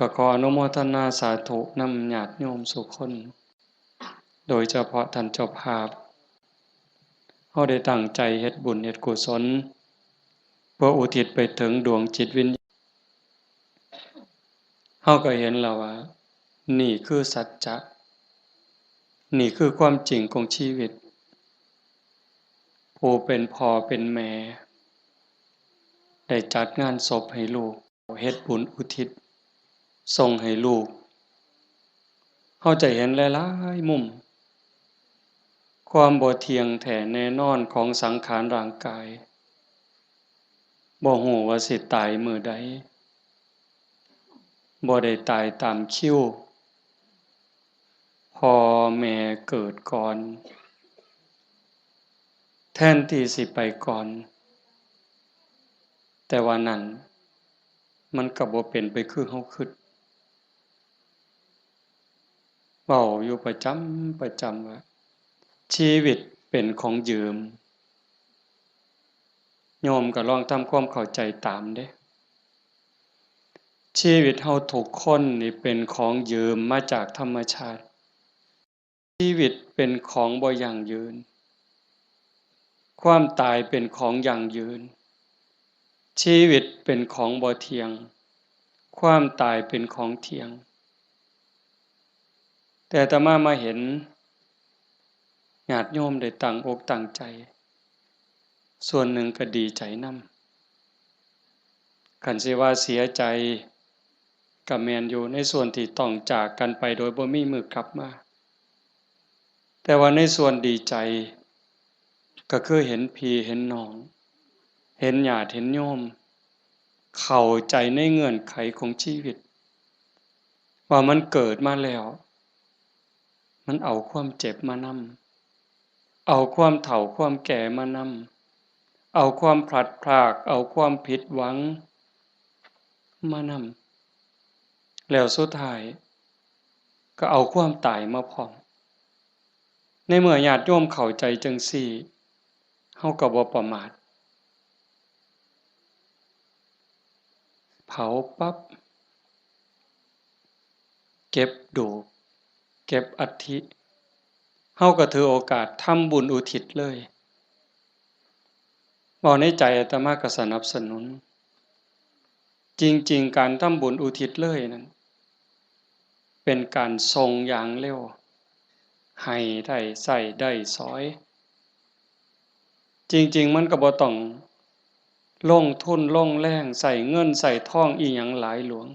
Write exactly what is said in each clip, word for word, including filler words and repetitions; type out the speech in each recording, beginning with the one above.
ก็ขออนุโมทนาสาธุนำญาติโยมสู่คน โดยเฉพาะท่านเจ้าภาพ เฮาได้ตั้งใจเฮ็ดบุญเฮ็ดกุศล เพื่ออุทิศไปถึงดวงจิตวิญญาณ เฮาก็เห็นแล้วว่า นี่คือสัจจะ นี่คือความจริงของชีวิต ผู้เป็นพ่อเป็นแม่ ได้จัดงานศพให้ลูก เฮ็ดบุญอุทิศส่งให้ลูก เฮาจะเห็นหลายๆมุม ความบ่เที่ยงแท้แน่นอนของสังขารร่างกาย บ่ฮู้ว่าสิตายมื้อใด บ่ได้ตายตามคิว พ่อแม่เกิดก่อน แทนที่สิไปก่อน แต่ว่านั่น มันก็บ่เป็นไปคือเฮาคิด เว้าอยู่ประจำประจำว่า ชีวิตเป็นของยืม โยมก็ลองทำความเข้าใจตามเด้ ชีวิตเฮาทุกคนนี่เป็นของยืมมาจากธรรมชาติ ชีวิตเป็นของบ่ยั่งยืน ความตายเป็นของยั่งยืน ชีวิตเป็นของบ่เที่ยง ความตายเป็นของเที่ยง แต่อาตมามาเห็น ญาติโยมได้ตั้งอกตั้งใจ ส่วนหนึ่งก็ดีใจนำ คันสิว่าเสียใจ ก็แม่นอยู่ในส่วนที่ต้องจากกันไปโดยบ่มีมื้อกลับมา แต่ว่าในส่วนดีใจ ก็คือเห็นพี่เห็นน้อง เห็นญาติเห็นโยม เข้าใจในเงื่อนไขของชีวิต ว่ามันเกิดมาแล้ว มันเอาความเจ็บมานำ เอาความเฒ่าความแก่มานำ เอาความพลัดพราก เอาความผิดหวังมานำ แล้วสุดท้าย ก็เอาความตายมาพร้อม ในเมื่อญาติโยมเข้าใจจั่งซี้ เฮาก็บ่ประมาท เผาปั๊บ เก็บดูก เก็บอัฐิ เฮาก็ถือโอกาสทำบุญอุทิศเลย เว้าในใจอาตมาก็สนับสนุน จริงๆ การทำบุญอุทิศเลยนั้น เป็นการส่งอย่างเร็ว ให้ได้ใช้ได้สอย จริงๆ มันก็บ่ต้องลงทุนลงแรง ใช้เงินใช้ทองอิหยังหลายหลวง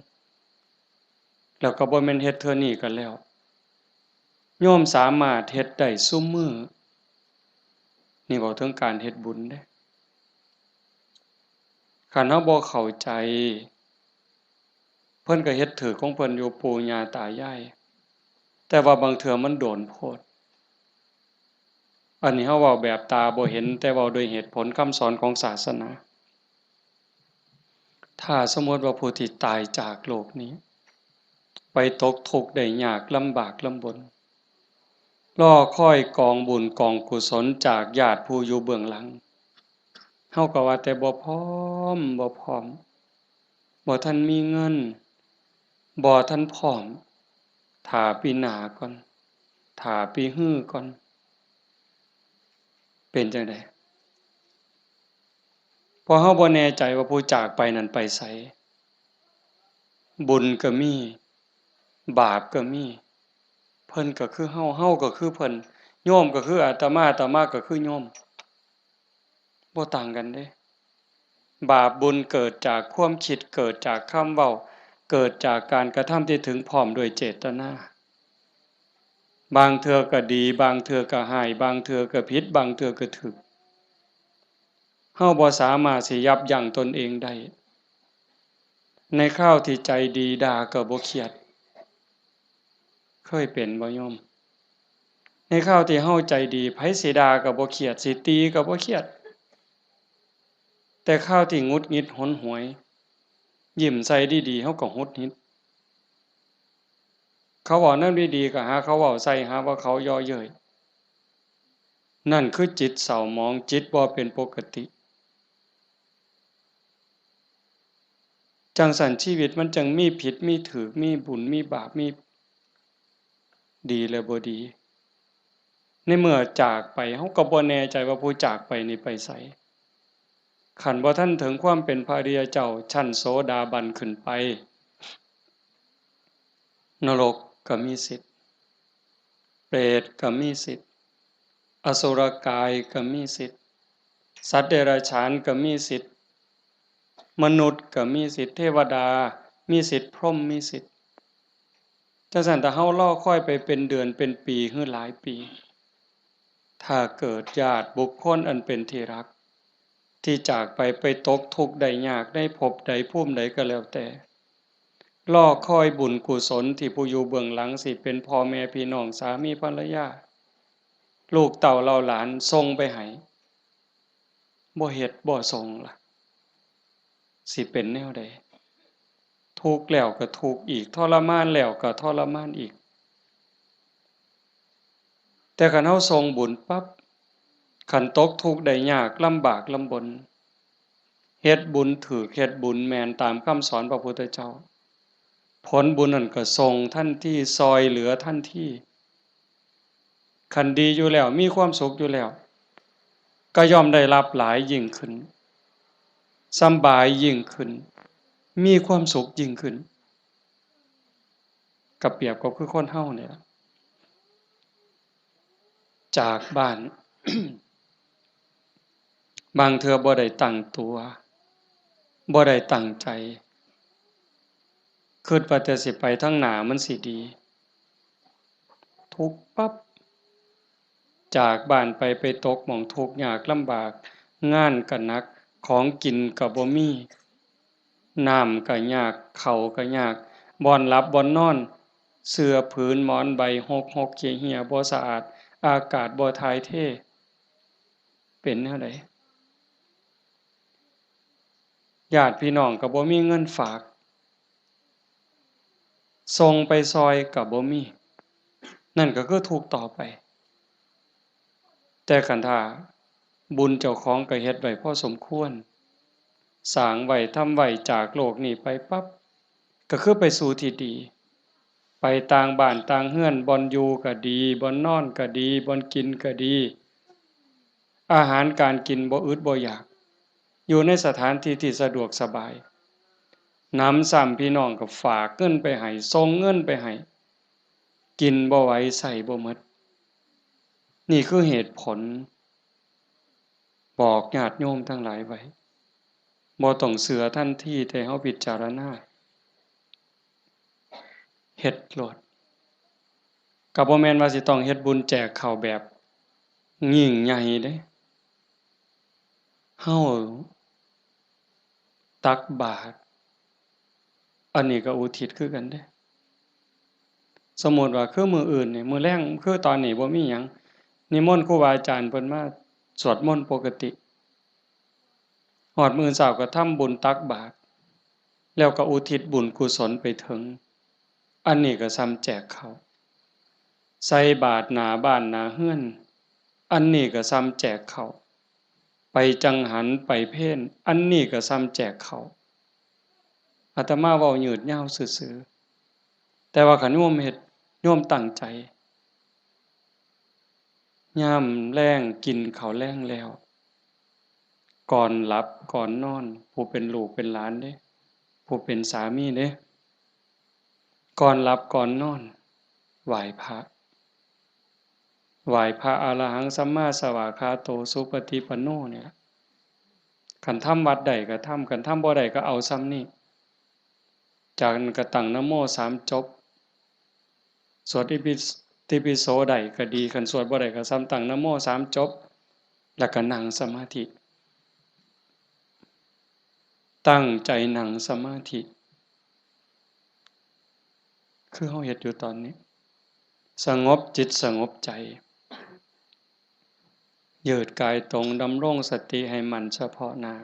แล้วก็บ่แม่นเฮ็ดเทื่อนี้ก็แล้ว โยมสามารถเฮ็ดได้ซุมื้อ นี่เว้าถึงการเฮ็ดบุญเด้ คันเฮาบ่เข้าใจ เพิ่นก็เฮ็ดถืกของเพิ่นอยู่ ปู่ย่าตายาย แต่ว่าบางเทื่อมันโดนโพด อันนี้เฮาเว้าแบบตาบ่เห็น แต่เว้าด้วยเหตุผลคำสอนของศาสนา ถ้าสมมุติว่าผู้ที่ตายจากโลกนี้ ไปตกทุกข์ได้ยากลำบากลำบน รอคอยกองบุญกองกุศลจากญาติผู้อยู่เบื้องหลัง เฮาก็ว่าแต่บ่พร้อม บ่พร้อม บ่ทันมีเงิน บ่ทันพร้อม ถ้าปีหน้าก่อน ถ้าปีฮือก่อน เป็นจั่งใด เพราะเฮาบ่แน่ใจว่าผู้จากไปนั้นไปไส บุญก็มี บาปก็มี เพิ่นก็คือเฮา เฮาก็คือเพิ่น โยมก็คืออาตมา อาตมาก็คือโยม บ่ต่างกันเด้ บาปบุญเกิดจากความคิด เกิดจากคำเว้า เกิดจากการกระทำที่ถึงพร้อมด้วยเจตนา บางเทื่อก็ดี บางเทื่อก็ร้าย บางเทื่อก็ผิด บางเทื่อก็ถูก เฮาบ่สามารถสิยับยั้งตนเองได้ ในคราวที่ใจดีด่าก็บ่เครียด เคยเป็นบ่โยม ในคราวที่เฮาใจดี ไผสิด่าก็บ่เครียด สิตีก็บ่เครียด แต่คราวที่หงุดหงิดหนหวย ยิ้มใส่ดีๆ เฮาก็หงุดหงิด เขาเว้าแนวดีๆ ก็หาเขาเว้าใส่ หาว่าเขาเยาะเย้ย นั่นคือจิตเศร้าหมอง จิตบ่เป็นปกติ จั่งซั้นชีวิตมันจั่งมีผิดมีถูก มีบุญมีบาป มีดีและบ่ดี ในเมื่อจากไป เฮาก็บ่แน่ใจว่าผู้จากไปนี่ไปไส คันบ่ทันถึงความเป็นพระอริยเจ้า ชั้นโสดาบันขึ้นไป นรกก็มีสิทธิ์ เปรตก็มีสิทธิ์ อสุรกายก็มีสิทธิ์ สัตว์เดรัจฉานก็มีสิทธิ์ มนุษย์ก็มีสิทธิ์ เทวดามีสิทธิ์ พรหมมีสิทธิ์ จั่งซั้นถ้าเฮารอคอยไปเป็นเดือนเป็นปีหรือหลายปี ถ้าเกิดญาติบุคคลอันเป็นที่รัก ที่จากไป ไปตกทุกข์ได้ยากในภพใดภูมิใดก็แล้วแต่ รอคอยบุญกุศลที่ผู้อยู่เบื้องหลังสิเป็นพ่อแม่พี่น้องสามีภรรยา ลูกเต้าเหล่าหลานส่งไปให้ บ่เฮ็ดบ่ส่งล่ะ สิเป็นแนวใด ทุกข์แล้วก็ทุกข์อีก ทรมานแล้วก็ทรมานอีก แต่คันเฮาส่งบุญปั๊บ คันตกทุกข์ได้ยากลำบากลำบน เฮ็ดบุญถูก เฮ็ดบุญแม่นตามคำสอนพระพุทธเจ้า ผลบุญนั่นก็ส่งทันที ซ่อยเหลือทันที คันดีอยู่แล้ว มีความสุขอยู่แล้ว ก็ย่อมได้รับหลายยิ่งขึ้น สำบายยิ่งขึ้น มีความสุขยิ่งขึ้น ก็เปรียบก็คือคนเฮานี่ล่ะ จากบ้าน บางเทื่อบ่ได้ตั้งตัว บ่ได้ตั้งใจ คิดว่าแต่สิไปทางหน้ามันสิดี ทุกข์ปั๊บ จากบ้านไป ไปตกหม่องทุกข์ยากลำบาก งานก็หนัก ของกินก็บ่มี น้ำก็ยาก ข้าวก็ยาก บ่อนหลับบ่อนนอน เสื่อผืนหมอนใบหกหกเหี่ยเหี่ย บ่สะอาด อากาศบ่ถ่ายเท เป็นแนวใด ญาติพี่น้องก็บ่มีเงินฝาก ส่งไปซ่อยก็บ่มี นั่นก็คือทุกข์ต่อไป แต่คันถ้าบุญเจ้าของก็เฮ็ดไว้พอสมควร สร้างไว้ทำไว้ จากโลกนี้ไปปั๊บ ก็คือไปสู่ที่ดี ไปต่างบ้านต่างเฮือน บ่อนอยู่ก็ดี บ่อนนอนก็ดี บ่อนกินก็ดี อาหารการกินบ่อึดบ่อยาก อยู่ในสถานที่ที่สะดวกสบาย หนำซ้ำพี่น้องก็ฝากเงินไปให้ ส่งเงินไปให้ กินบ่ไหว ใช้บ่หมด นี่คือเหตุผล บอกญาติโยมทั้งหลายไว้ บ่ต้องเชื่อทันที แต่เฮาพิจารณา เฮ็ดโลด ก็บ่แม่นว่าสิต้องเฮ็ดบุญแจกข้าวแบบยิ่งใหญ่เด้ เฮาตักบาตร อันนี้ก็อุทิศคือกันเด้ สมมุติว่าคือมื้ออื่นนี่ มื้อแลง คือตอนนี้บ่มีหยัง นิมนต์ครูบาอาจารย์เพิ่นมาสวดมนต์ปกติ ฮอดมื้อเช้าก็ทำบุญตักบาตร แล้วก็อุทิศบุญกุศลไปถึง อันนี้ก็ส่ำแจกข้าว ใส่บาตรหน้าบ้านหน้าเฮือน อันนี้ก็ส่ำแจกข้าว ไปจังหัน ไปเพล อันนี้ก็ส่ำแจกข้าว อาตมาเว้ายืดยาวซื่อๆ แต่ว่าคันโยมเฮ็ด โยมตั้งใจ ยามแลงกินข้าวแลงแล้ว ก่อนหลับก่อนนอน ผู้เป็นลูกเป็นหลานเด้ ผู้เป็นสามีเด้ ก่อนหลับก่อนนอน ไหว้พระ ไหว้พระ อะระหังสัมมาสวากขาโต สุปฏิปันโน เนี่ย คันทำวัดได้ก็ทำ คันทำบ่ได้ก็เอาส่ำนี้ จากนั้นก็ตั้งนะโมสามจบ สวดอิปิ ติปิโสได้ก็ดี คันสวดบ่ได้ก็ส่ำตั้งนะโมสามจบ แล้วก็นั่งสมาธิ ตั้งใจนั่งสมาธิ คือเฮาเฮ็ดอยู่ตอนนี้ สงบจิตสงบใจ ยืดกายตรง ดำรงสติให้มั่นเฉพาะหน้า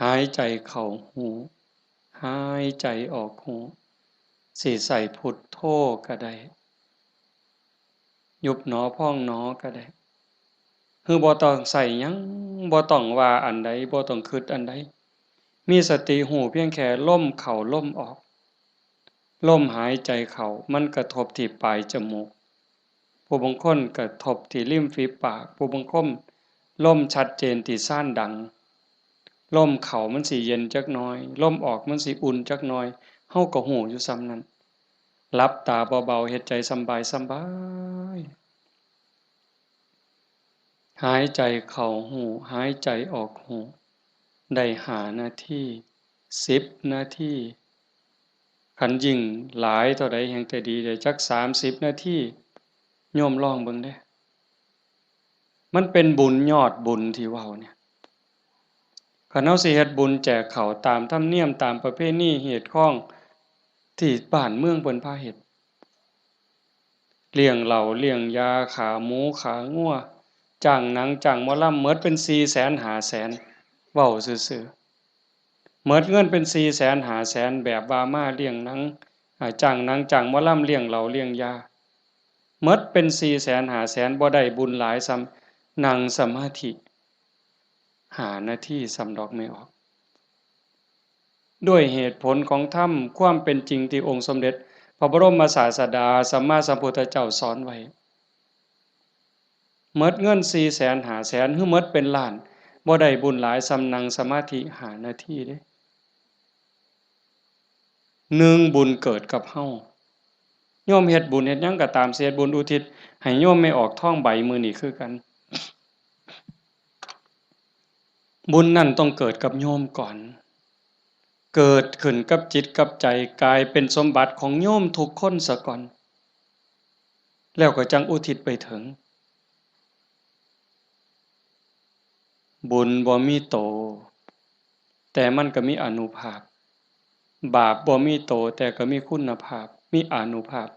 หายใจเข้าฮู้ หายใจออกฮู้ สิใช้พุทโธก็ได้ ยุบหนอพองหนอก็ได้ คือบ่ต้องใช้หยัง บ่ต้องว่าอันใด บ่ต้องคิดอันใด มีสติฮู้เพียงแค่ลมเข้าลมออก ลมหายใจเข้ามันกระทบที่ปลายจมูก ผู้บางคนกระทบที่ริมฝีปาก ผู้บางคนลมชัดเจนที่ซานดัง ลมเข้ามันสิเย็นจักหน่อย ลมออกมันสิอุ่นจักหน่อย เฮาก็ฮู้อยู่ส่ำนั้น หลับตาเบาๆ เฮ็ดใจสำบายสำบาย หายใจเข้าฮู้ หายใจออกฮู้ ได้ห้านาที สิบนาที คันยิ่งหลายเท่าใดแฮ่งแต่ดี ได้จักสามสิบนาที โยมลองเบิ่งเด้ มันเป็นบุญยอดบุญที่เว้าเนี่ย คันเฮาสิเฮ็ดบุญแจกข้าวตามธรรมเนียม ตามประเพณีฮีตคองที่บ้านเมืองเพิ่นพาเฮ็ด เลี้ยงเหล้าเลี้ยงยา ฆ่าหมูฆ่างัว จ้างหนังจ้างหมอลำ หมดเป็นสี่แสนห้าแสน เว้าซื่อๆ หมดเงินเป็นสี่แสนห้าแสน แบบว่ามาเลี้ยงหนัง อ่า จ้างหนังจ้างหมอลำ เลี้ยงเหล้าเลี้ยงยา หมดเป็นสี่แสนห้าแสน บ่ได้บุญหลายส่ำนั่งสมาธิห้านาทีส่ำดอกแม่ออก ด้วยเหตุผลของธรรม ความเป็นจริงที่องค์สมเด็จพระบรมศาสดาสัมมาสัมพุทธเจ้าสอนไว้ หมดเงินสี่แสนห้าแสน หรือหมดเป็นล้าน บ่ได้บุญหลายส่ำนั่งสมาธิห้านาทีเด้ หนึ่ง บุญเกิดกับเฮา โยมเฮ็ดบุญเฮ็ดหยังก็ตาม สิเฮ็ดบุญอุทิศให้โยมแม่ออกทองใบมื้อนี้คือกัน บุญนั่นต้องเกิดกับโยมก่อน เกิดขึ้นกับจิตกับใจ กลายเป็นสมบัติของโยมทุกคนซะก่อน แล้วก็จั่งอุทิศไปถึง บุญบ่มีโต แต่มันก็มีอานุภาพ บาปบ่มีโต แต่ก็มีคุณภาพ มีอานุภาพ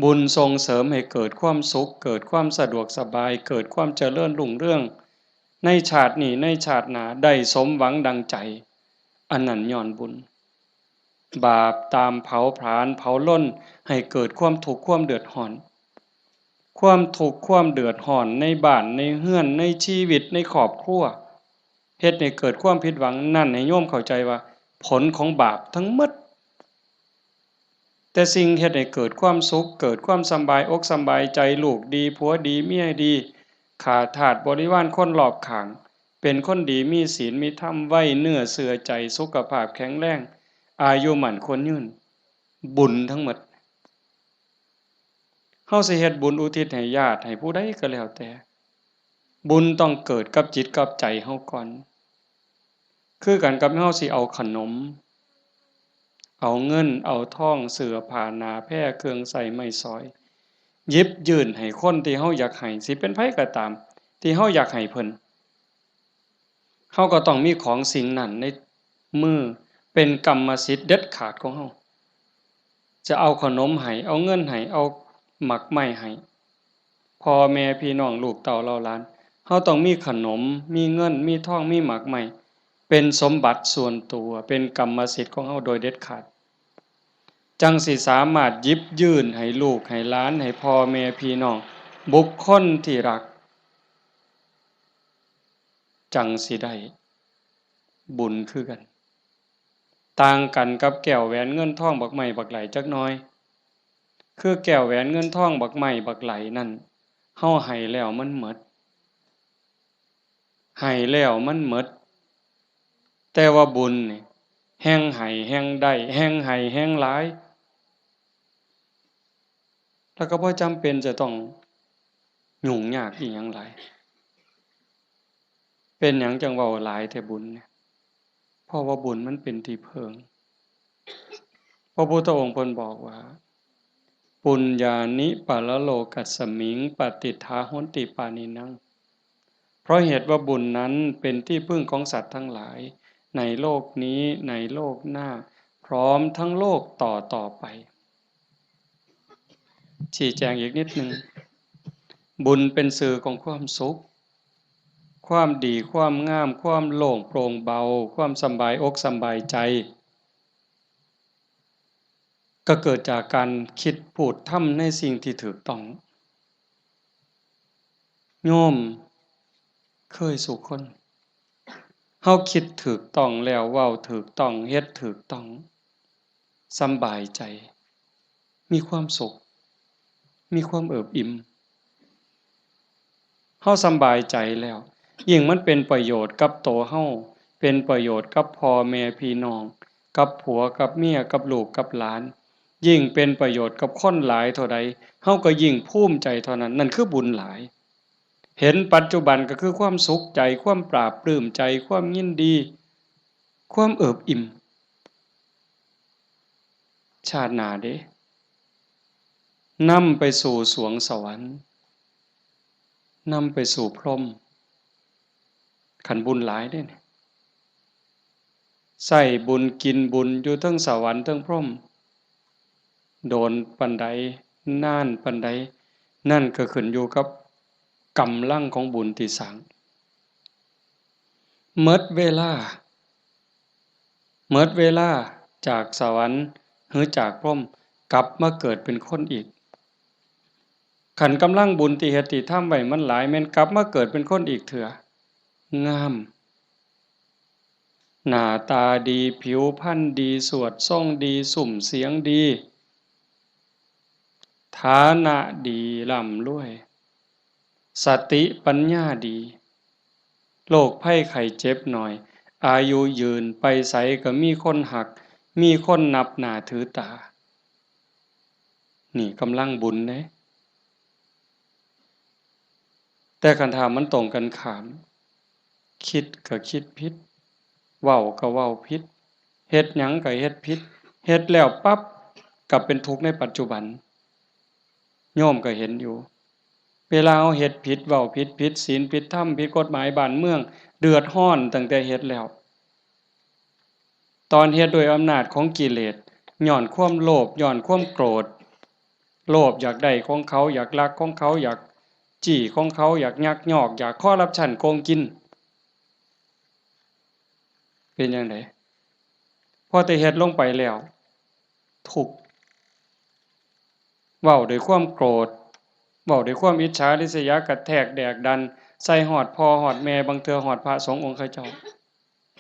บุญส่งเสริมให้เกิดความสุข เกิดความสะดวกสบาย เกิดความเจริญรุ่งเรือง ในชาตินี้ ในชาติหน้า ได้สมหวังดังใจ อันนั้นย้อนบุญ บาปตามเผาผลาญเผาลน ให้เกิดความทุกข์ความเดือดร้อน ความทุกข์ความเดือดร้อนในบ้านในเฮือน ในชีวิต ในครอบครัว เฮ็ดให้เกิดความผิดหวัง นั่นให้โยมเข้าใจว่าผลของบาปทั้งหมด แต่สิ่งเฮ็ดให้เกิดความสุข เกิดความสำบายอกสำบายใจ ลูกดี ผัวดี เมียดี ข้าทาสบริวารคนรอบข้าง เป็นคนดี มีศีล มีธรรม ไว้เนื้อเชื่อใจ สุขภาพแข็งแรง อายุมั่นขวัญยืน บุญทั้งหมด เฮาสิเฮ็ดบุญอุทิศให้ญาติ ให้ผู้ใดก็แล้วแต่ บุญต้องเกิดกับจิตกับใจเฮาก่อน คือกันกับเฮาสิเอาขนม เอาเงิน เอาทอง เสื้อผ้า หน้าแพร เครื่องใช้ไม้สอย หยิบยื่นให้คนที่เฮาอยากให้ สิเป็นไผก็ตาม ที่เฮาอยากให้เพิ่น เฮาก็ต้องมีของสิ่งนั้นในมือ เป็นกรรมสิทธิ์เด็ดขาดของเฮา จะเอาขนมให้ เอาเงินให้ เอาหมากไม้ให้ พ่อแม่พี่น้องลูกเต้าเหล่าหลาน เฮาต้องมีขนม มีเงิน มีทอง มีหมากไม้ เป็นสมบัติส่วนตัว เป็นกรรมสิทธิ์ของเฮาโดยเด็ดขาด จั่งสิสามารถหยิบยื่นให้ลูกให้หลาน ให้พ่อแม่พี่น้อง บุคคลที่รัก จั่งสิได้บุญคือกัน ต่างกันกับแก้วแหวนเงินทองบักไม้บักไหลจักหน่อย คือแก้วแหวนเงินทองบักไม้บักไหลนั่น เฮาให้แล้วมันหมด ให้แล้วมันหมด แต่ว่าบุญนี่ แฮ่งให้แฮ่งได้ แฮ่งให้แฮ่งหลาย แล้วก็บ่จำเป็นจะต้องยุ่งยากอิหยังหลาย เป็นหยังจั่งเว้าหลายแท้บุญเนี่ย เพราะว่าบุญมันเป็นที่เพิ่ง พระพุทธองค์เพิ่นบอกว่า ปุญญานิปรโลกัสมิง ปฏิฏฐาโหนติปาณินัง เพราะเหตุว่าบุญนั้นเป็นที่พึ่งของสัตว์ทั้งหลาย ในโลกนี้ ในโลกหน้า พร้อมทั้งโลกต่อต่อไป ชี้แจงอีกนิดหนึ่ง บุญเป็นสื่อของความสุข ความดี ความงาม ความโล่งโปร่งเบา ความสำบายอกสำบายใจ ก็เกิดจากการคิดพูดทำในสิ่งที่ถูกต้อง โยมเคยสู่คน เฮาคิดถูกต้องแล้ว เว้าถูกต้อง เฮ็ดถูกต้อง สำบายใจ มีความสุข มีความเอิบอิ่ม เฮาสำบายใจแล้ว ยิ่งมันเป็นประโยชน์กับตัวเฮา เป็นประโยชน์กับพ่อแม่พี่น้อง กับผัวกับเมีย กับลูกกับหลาน ยิ่งเป็นประโยชน์กับคนหลายเท่าใด เฮาก็ยิ่งภูมิใจเท่านั้น นั่นคือบุญหลาย เห็นปัจจุบันก็คือความสุขใจ ความปลาบปลื้มใจ ความยินดี ความเอิบอิ่ม ชาติหน้าเด้ นำไปสู่สวงสวรรค์ นำไปสู่พรหม คันบุญหลายเด้เนี่ย ใช้บุญกินบุญอยู่เทิงสวรรค์เทิงพรหม โดนปานใด นานปานใด นั่นก็ขึ้นอยู่กับกำลังของบุญที่สร้าง หมดเวลา หมดเวลาจากสวรรค์หรือจากพรหม กลับมาเกิดเป็นคนอีก คันกำลังบุญที่เฮ็ดที่ทำไว้มันหลาย แม่นกลับมาเกิดเป็นคนอีกเทื่อ งาม หน้าตาดี ผิวพรรณดี สวดทรงดี ซุ่มเสียงดี ฐานะดี ร่ำรวย สติปัญญาดี โรคภัยไข้เจ็บน้อย อายุยืน ไปไสก็มีคนฮัก มีคนนับหน้าถือตา นี่กำลังบุญเด้ แต่คันถ้ามันตรงกันข้าม คิดก็คิดผิด เว้าก็เว้าผิด เฮ็ดหยังก็เฮ็ดผิด เฮ็ดแล้วปั๊บ ก็เป็นทุกข์ในปัจจุบัน โยมก็เห็นอยู่ เวลาเฮาเฮ็ดผิด เว้าผิด ผิดศีล ผิดธรรม ผิดกฎหมายบ้านเมือง เดือดร้อนตั้งแต่เฮ็ดแล้ว ตอนเฮ็ดด้วยอำนาจของกิเลส ย้อนความโลภ ย้อนความโกรธ โลภอยากได้ของเขา อยากลักของเขา อยากจี้ของเขา อยากยักยอก อยากคอร์รัปชัน โกงกิน เป็นจั่งใด พอแต่เฮ็ดลงไปแล้ว ทุกข์ เว้าด้วยความโกรธ เว้าด้วยความอิจฉาริษยา กระแทกแดกดัน ใส่ฮอดพ่อฮอดแม่ บางเทื่อฮอดพระสงฆ์องค์เขาเจ้า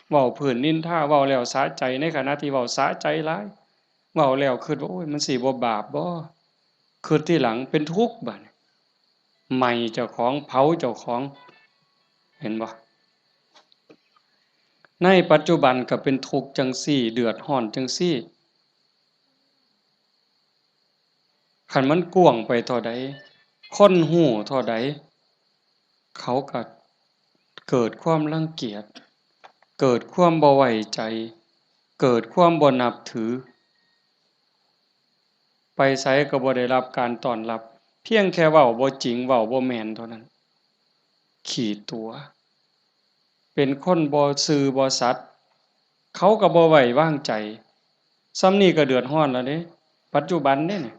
เว้าพื้นนินทา เว้าแล้วสะใจ ในขณะที่เว้าสะใจหลาย เว้าแล้วคิดว่า โอ้ย มันสิบ่บาปบ่ คิดทีหลังเป็นทุกข์บัดนี้ ไหม้เจ้าของ เผาเจ้าของ เห็นบ่ ในปัจจุบันก็เป็นทุกข์จั่งซี้ เดือดร้อนจั่งซี้ คันมันกว้างไปเท่าใด คนฮู้เท่าใด เขาก็เกิดความรังเกียจ เกิดความบ่ไว้ใจ เกิดความบ่นับถือ ไปไสก็บ่ได้รับการต้อนรับ เพียงแค่เว้าบ่จริง เว้าบ่แม่นเท่านั้น ขี้ตั๋ว เป็นคนบ่ซื่อบ่สัตย์ เขาก็บ่ไว้วางใจ ส่ำนี้ก็เดือดร้อนแล้วเด้ ปัจจุบันเด้นี่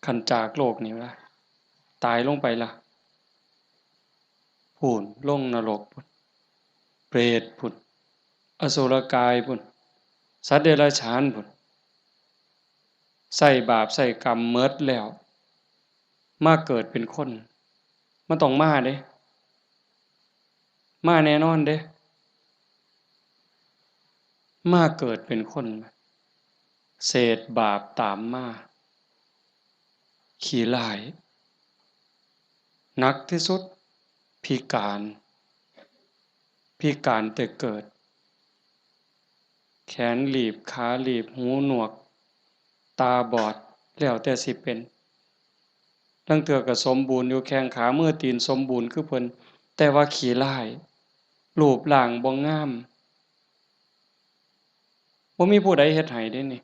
คันจากโลกนี้ละ ตายลงไปละ พู้น ลงนรกพู้น เปรตพู้น อสุรกายพู้น สัตว์เดรัจฉานพู้น ใช้บาปใช้กรรมหมดแล้ว มาเกิดเป็นคน มันต้องมาเด้ มาแน่นอนเด้ มาเกิดเป็นคน เศษบาปตามมา ขี้ร้าย หนักที่สุด พิการ พิการแต่เกิด แขนหลีบ ขาหลีบ หูหนวก ตาบอด แล้วแต่สิเป็น ลางเทื่อก็สมบูรณ์อยู่ แข้งขามือตีนสมบูรณ์คือเพิ่น แต่ว่าขี้ร้าย รูปร่างบ่งาม บ่มีผู้ใดเฮ็ดให้เด้นี่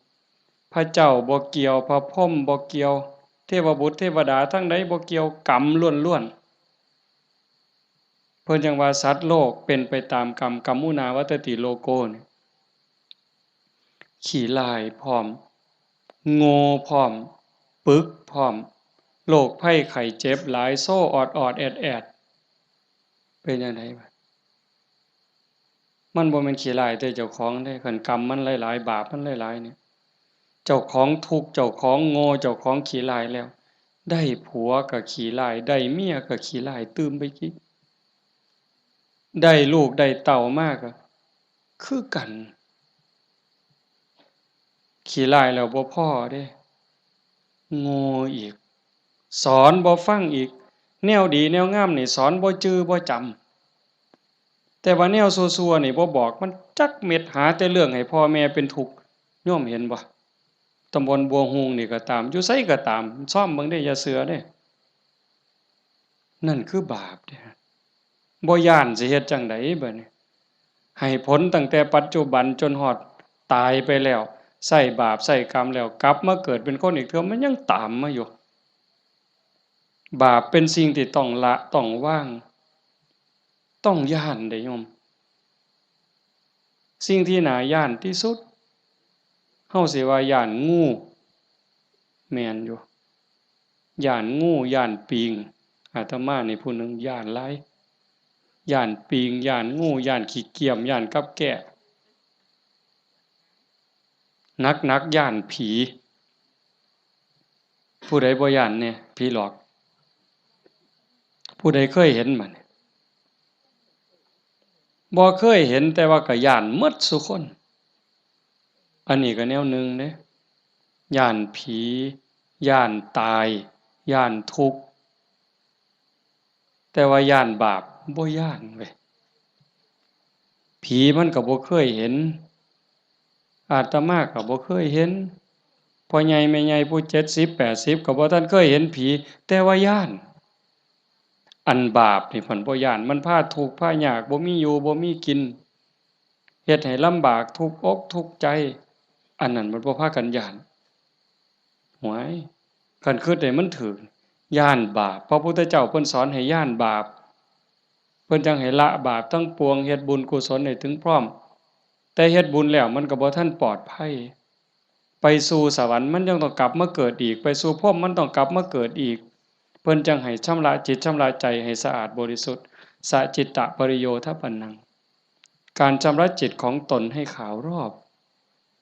พระเจ้าบ่เกี่ยว พระพรหมบ่เกี่ยว เทวบุตรเทวดาทั้งใดบ่เกี่ยว กรรมล้วนๆ เพิ่นจั่งว่าสัตว์โลกเป็นไปตามกรรม กัมมุนาวัตติโลโกนี่ ขี้ร้ายพร้อม โง่พร้อม ปึกพร้อม โรคภัยไข้เจ็บหลาย โซออดๆ แอดๆ เป็นจั่งใดวะ มันบ่แม่นขี้ร้ายแต่เจ้าของเด้ คันกรรมมันหลายๆ บาปมันหลายๆ เนี่ย เจ้าของทุกข์ เจ้าของโง่ เจ้าของขี้ร้ายแล้ว ได้ผัวก็ขี้ร้าย ได้เมียก็ขี้ร้ายตื่มไปอีก ได้ลูกได้เต้ามาก็คือกัน ขี้ร้ายแล้วบ่พอเด้ โง่อีก สอนบ่ฟังอีก แนวดีแนวงามนี่สอนบ่จื่อบ่จำ แต่ว่าแนวซั่วๆนี่บ่บอกมันจักเม็ด หาแต่เรื่องให้พ่อแม่เป็นทุกข์ โยมเห็นบ่ ตำบลบัวฮูงนี่ก็ตาม อยู่ไสก็ตาม ซ่อมเบิ่งเด้ อย่าเชื่อเด้ นั่นคือบาปเด้ บ่ย้านสิเฮ็ดจั่งใดบัดนี้ ให้ผลตั้งแต่ปัจจุบันจนฮอดตายไปแล้ว ใช้บาปใช้กรรมแล้ว กลับมาเกิดเป็นคนอีกเทื่อ มันยังตามมาอยู่ บาปเป็นสิ่งที่ต้องละ ต้องวาง ต้องย้านเด้โยม สิ่งที่น่าย้านที่สุด เฮาสิว่าย้านงู แม่นอยู่ ย้านงู ย้านปิง อาตมานี่ผู้หนึ่งย้านหลาย ย้านปิง ย้านงู ย้านขี้เกียม ย้านกับแก้ หนักๆ ย้านผี ผู้ใดบ่ย้านแน่ ผีหลอก ผู้ใดเคยเห็นบ่นี่ บ่เคยเห็น แต่ว่าก็ย้านหมดซุคน อันนี้ก็แนวหนึ่งเด้ ย้านผี ย้านตาย ย้านทุกข์ แต่ว่าย้านบาป บ่ย้านเว้ย ผีมันก็บ่เคยเห็น อาตมาก็บ่เคยเห็น พ่อใหญ่แม่ใหญ่ผู้เจ็ดสิบแปดสิบก็บ่ทันเคยเห็นผี แต่ว่าย้าน อันบาปนี่เพิ่นบ่ย้าน มันพาทุกข์พายาก บ่มีอยู่บ่มีกิน เฮ็ดให้ลำบาก ทุกข์อกทุกข์ใจ อันนั้นมันบ่พากันย้าน หวย คันคิดให้มันถูก ย้านบาป พระพุทธเจ้าเพิ่นสอนให้ย้านบาป เพิ่นจั่งให้ละบาปทั้งปวง เฮ็ดบุญกุศลให้ถึงพร้อม แต่เฮ็ดบุญแล้วมันก็บ่ทันปลอดภัย ไปสู่สวรรค์มันยังต้องกลับมาเกิดอีก ไปสู่พรหมมันต้องกลับมาเกิดอีก เพิ่นจั่งให้ชำระจิตชำระใจให้สะอาดบริสุทธิ์ สะจิตตะปริโยทปนัง การชำระจิตของตนให้ขาวรอบ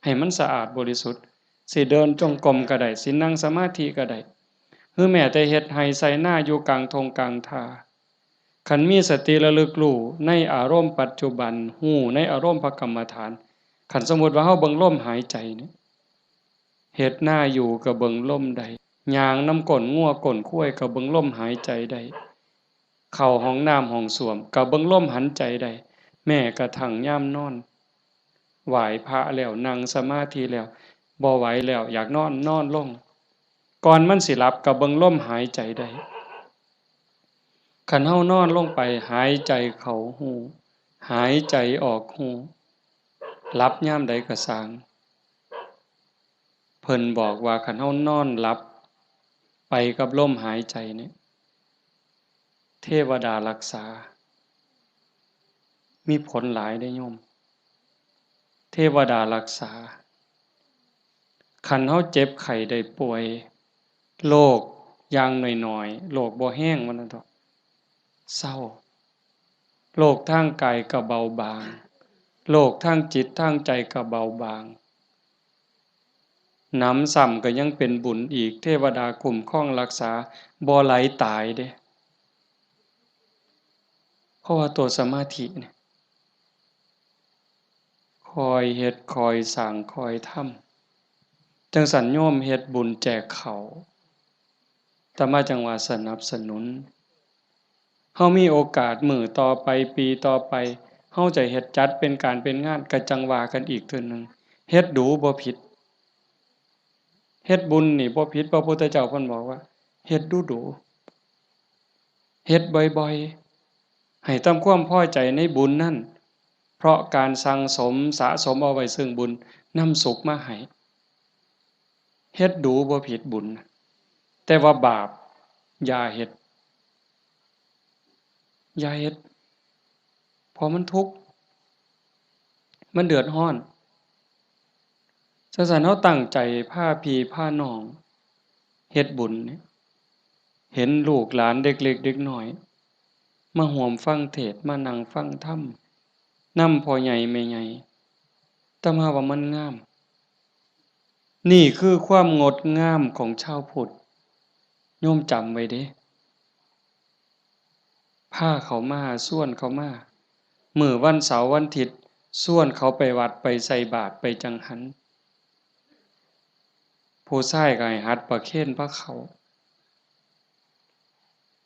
ให้มันสะอาดบริสุทธิ์ สิเดินจงกรมก็ได้ สินั่งสมาธิก็ได้ หรือแม้แต่เฮ็ดไร่ไถนาอยู่กลางท่งกลางท่า คันมีสติระลึกรู้ในอารมณ์ปัจจุบัน รู้ในอารมณ์พระกรรมฐาน คันสมมุติว่าเฮาเบิ่งลมหายใจนี่ เฮ็ดนาอยู่ก็เบิ่งลมได้ ย่างนำก้นงัวก้นควายก็เบิ่งลมหายใจได้ เข้าห้องน้ำห้องส้วมก็เบิ่งลมหายใจได้ แม้กระทั่งยามนอน ไหว้พระแล้ว นั่งสมาธิแล้ว บ่ไหวแล้ว อยากนอน นอนลง ก่อนมันสิหลับก็เบิ่งลมหายใจได้ คันเฮานอนลงไป หายใจเข้ารู้ หายใจออกรู้ หลับยามใดก็ซ่าง เพิ่นบอกว่าคันเฮานอนหลับไปกับลมหายใจเนี่ย เทวดารักษา มีผลหลายเด้โยม เทวดารักษา คันเฮาเจ็บไข้ได้ป่วย โรคอย่างน้อยๆ โรคบ่แฮงว่าซั่นเถาะ เซา โรคทางกายก็เบาบาง โรคทางจิตทางใจก็เบาบาง หนำซ้ำก็ยังเป็นบุญอีก เทวดาคุ้มครองรักษา บ่ไหลตายเด้ เพราะว่าตัวสมาธิเนี่ย คอยเฮ็ด คอยสร้าง คอยทำ จั่งซั้นโยมเฮ็ดบุญแจกข้าว อาตมาจั่งว่าสนับสนุน เฮามีโอกาสมื้อต่อไป ปีต่อไป เฮาจะเฮ็ดจัดเป็นการเป็นงาน ก็จั่งว่ากันอีกเทื่อหนึ่ง เฮ็ดดูบ่ผิด เฮ็ดบุญนี่บ่ผิด พระพุทธเจ้าเพิ่นบอกว่า เฮ็ดดูๆ เฮ็ดบ่อยๆ ให้ทำความพอใจในบุญนั้น เพราะการสั่งสมสะสมเอาไว้ซึ่งบุญนำสุขมาให้ เฮ็ดดูบ่ผิดบุญ แต่ว่าบาปอย่าเฮ็ด อย่าเฮ็ด เพราะมันทุกข์ มันเดือดร้อน จั่งซั้นเฮาตั้งใจพาพี่พาน้องเฮ็ดบุญเนี่ย เห็นลูกหลานเด็กเล็กเด็กน้อย มาร่วมฟังเทศน์ มานั่งฟังธรรม นำพ่อใหญ่แม่ใหญ่ อาตมาว่ามันงาม นี่คือความงดงามของชาวพุทธ โยมจำไว้เด้ พาเขามา ชวนเขามา มื้อวันเสาร์วันอาทิตย์ ชวนเขาไปวัดไปใส่บาตรไปจังหัน ผู้ชายก็ให้หัดประเคนพาเข้า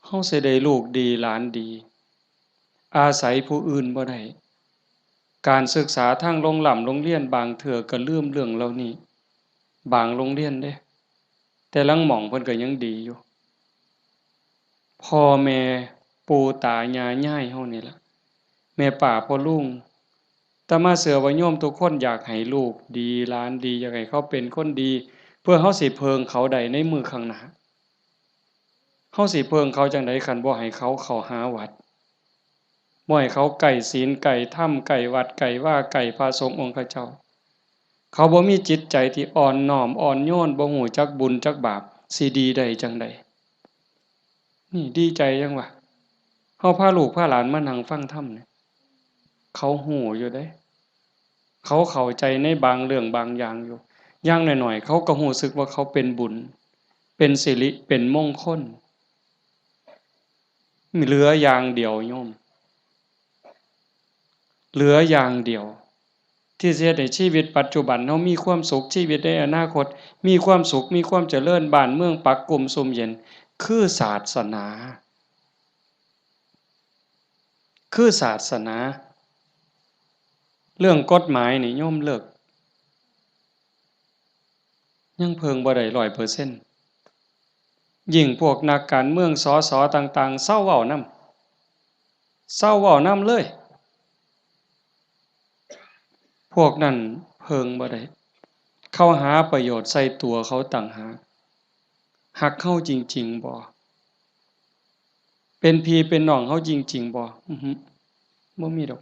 เฮาสิได้ลูกดีหลานดี อาศัยผู้อื่นบ่ได้ การศึกษาทางโรงร่ำโรงเรียนบางเทื่อก็ลืมเรื่องเหล่านี้ บางโรงเรียนเด้ แต่ลางหม่องเพิ่นก็ยังดีอยู่ พ่อแม่ปู่ตายายยายเฮานี่ล่ะ แม่ป้าพ่อลุง อาตมาเชื่อว่าโยมทุกคนอยากให้ลูกดีหลานดี อยากให้เขาเป็นคนดี เพื่อเฮาสิเพิ่งเขาได้ในมื้อข้างหน้า เฮาสิเพิ่งเขาจั่งใดคันบ่ให้เขาเข้าหาวัด บ่ให้เขาใกล้ศีลใกล้ธรรมใกล้วัดใกล้วาใกล้พระสงฆ์องค์เจ้า เขาบ่มีจิตใจที่อ่อนน้อมอ่อนโยน บ่ฮู้จักบุญจักบาป สิดีได้จั่งใด นี่ดีใจจั่งวะ เฮาพาลูกพาหลานมานั่งฟังธรรมเนี่ย เขาฮู้อยู่เด้ เขาเข้าใจในบางเรื่องบางอย่างอยู่ อย่างน้อยๆ เขาก็รู้สึกว่าเขาเป็นบุญ เป็นสิริ เป็นมงคล เหลืออย่างเดียวโยม เหลืออย่างเดียว ที่สิเฮ็ดให้ชีวิตปัจจุบันเฮามีความสุข ชีวิตในอนาคตมีความสุข มีความเจริญ บ้านเมืองปักกุมซุ่มเย็น คือศาสนา คือศาสนา เรื่องกฎหมายนี่โยมเลิก ยังเพิ่งบ่ได้ร้อยเปอร์เซ็นต์ ยิ่งพวกนักการเมือง สส ต่างๆ เซาเว้านำ เซาเว้านำเลย พวกนั้นเพิ่งบ่ได้ เขาหาประโยชน์ใส่ตัวเขาต่างหาก ฮักเฮาจริงๆ บ่ เป็นพี่เป็นน้องเฮาจริงๆ บ่ อือฮึ บ่มีดอก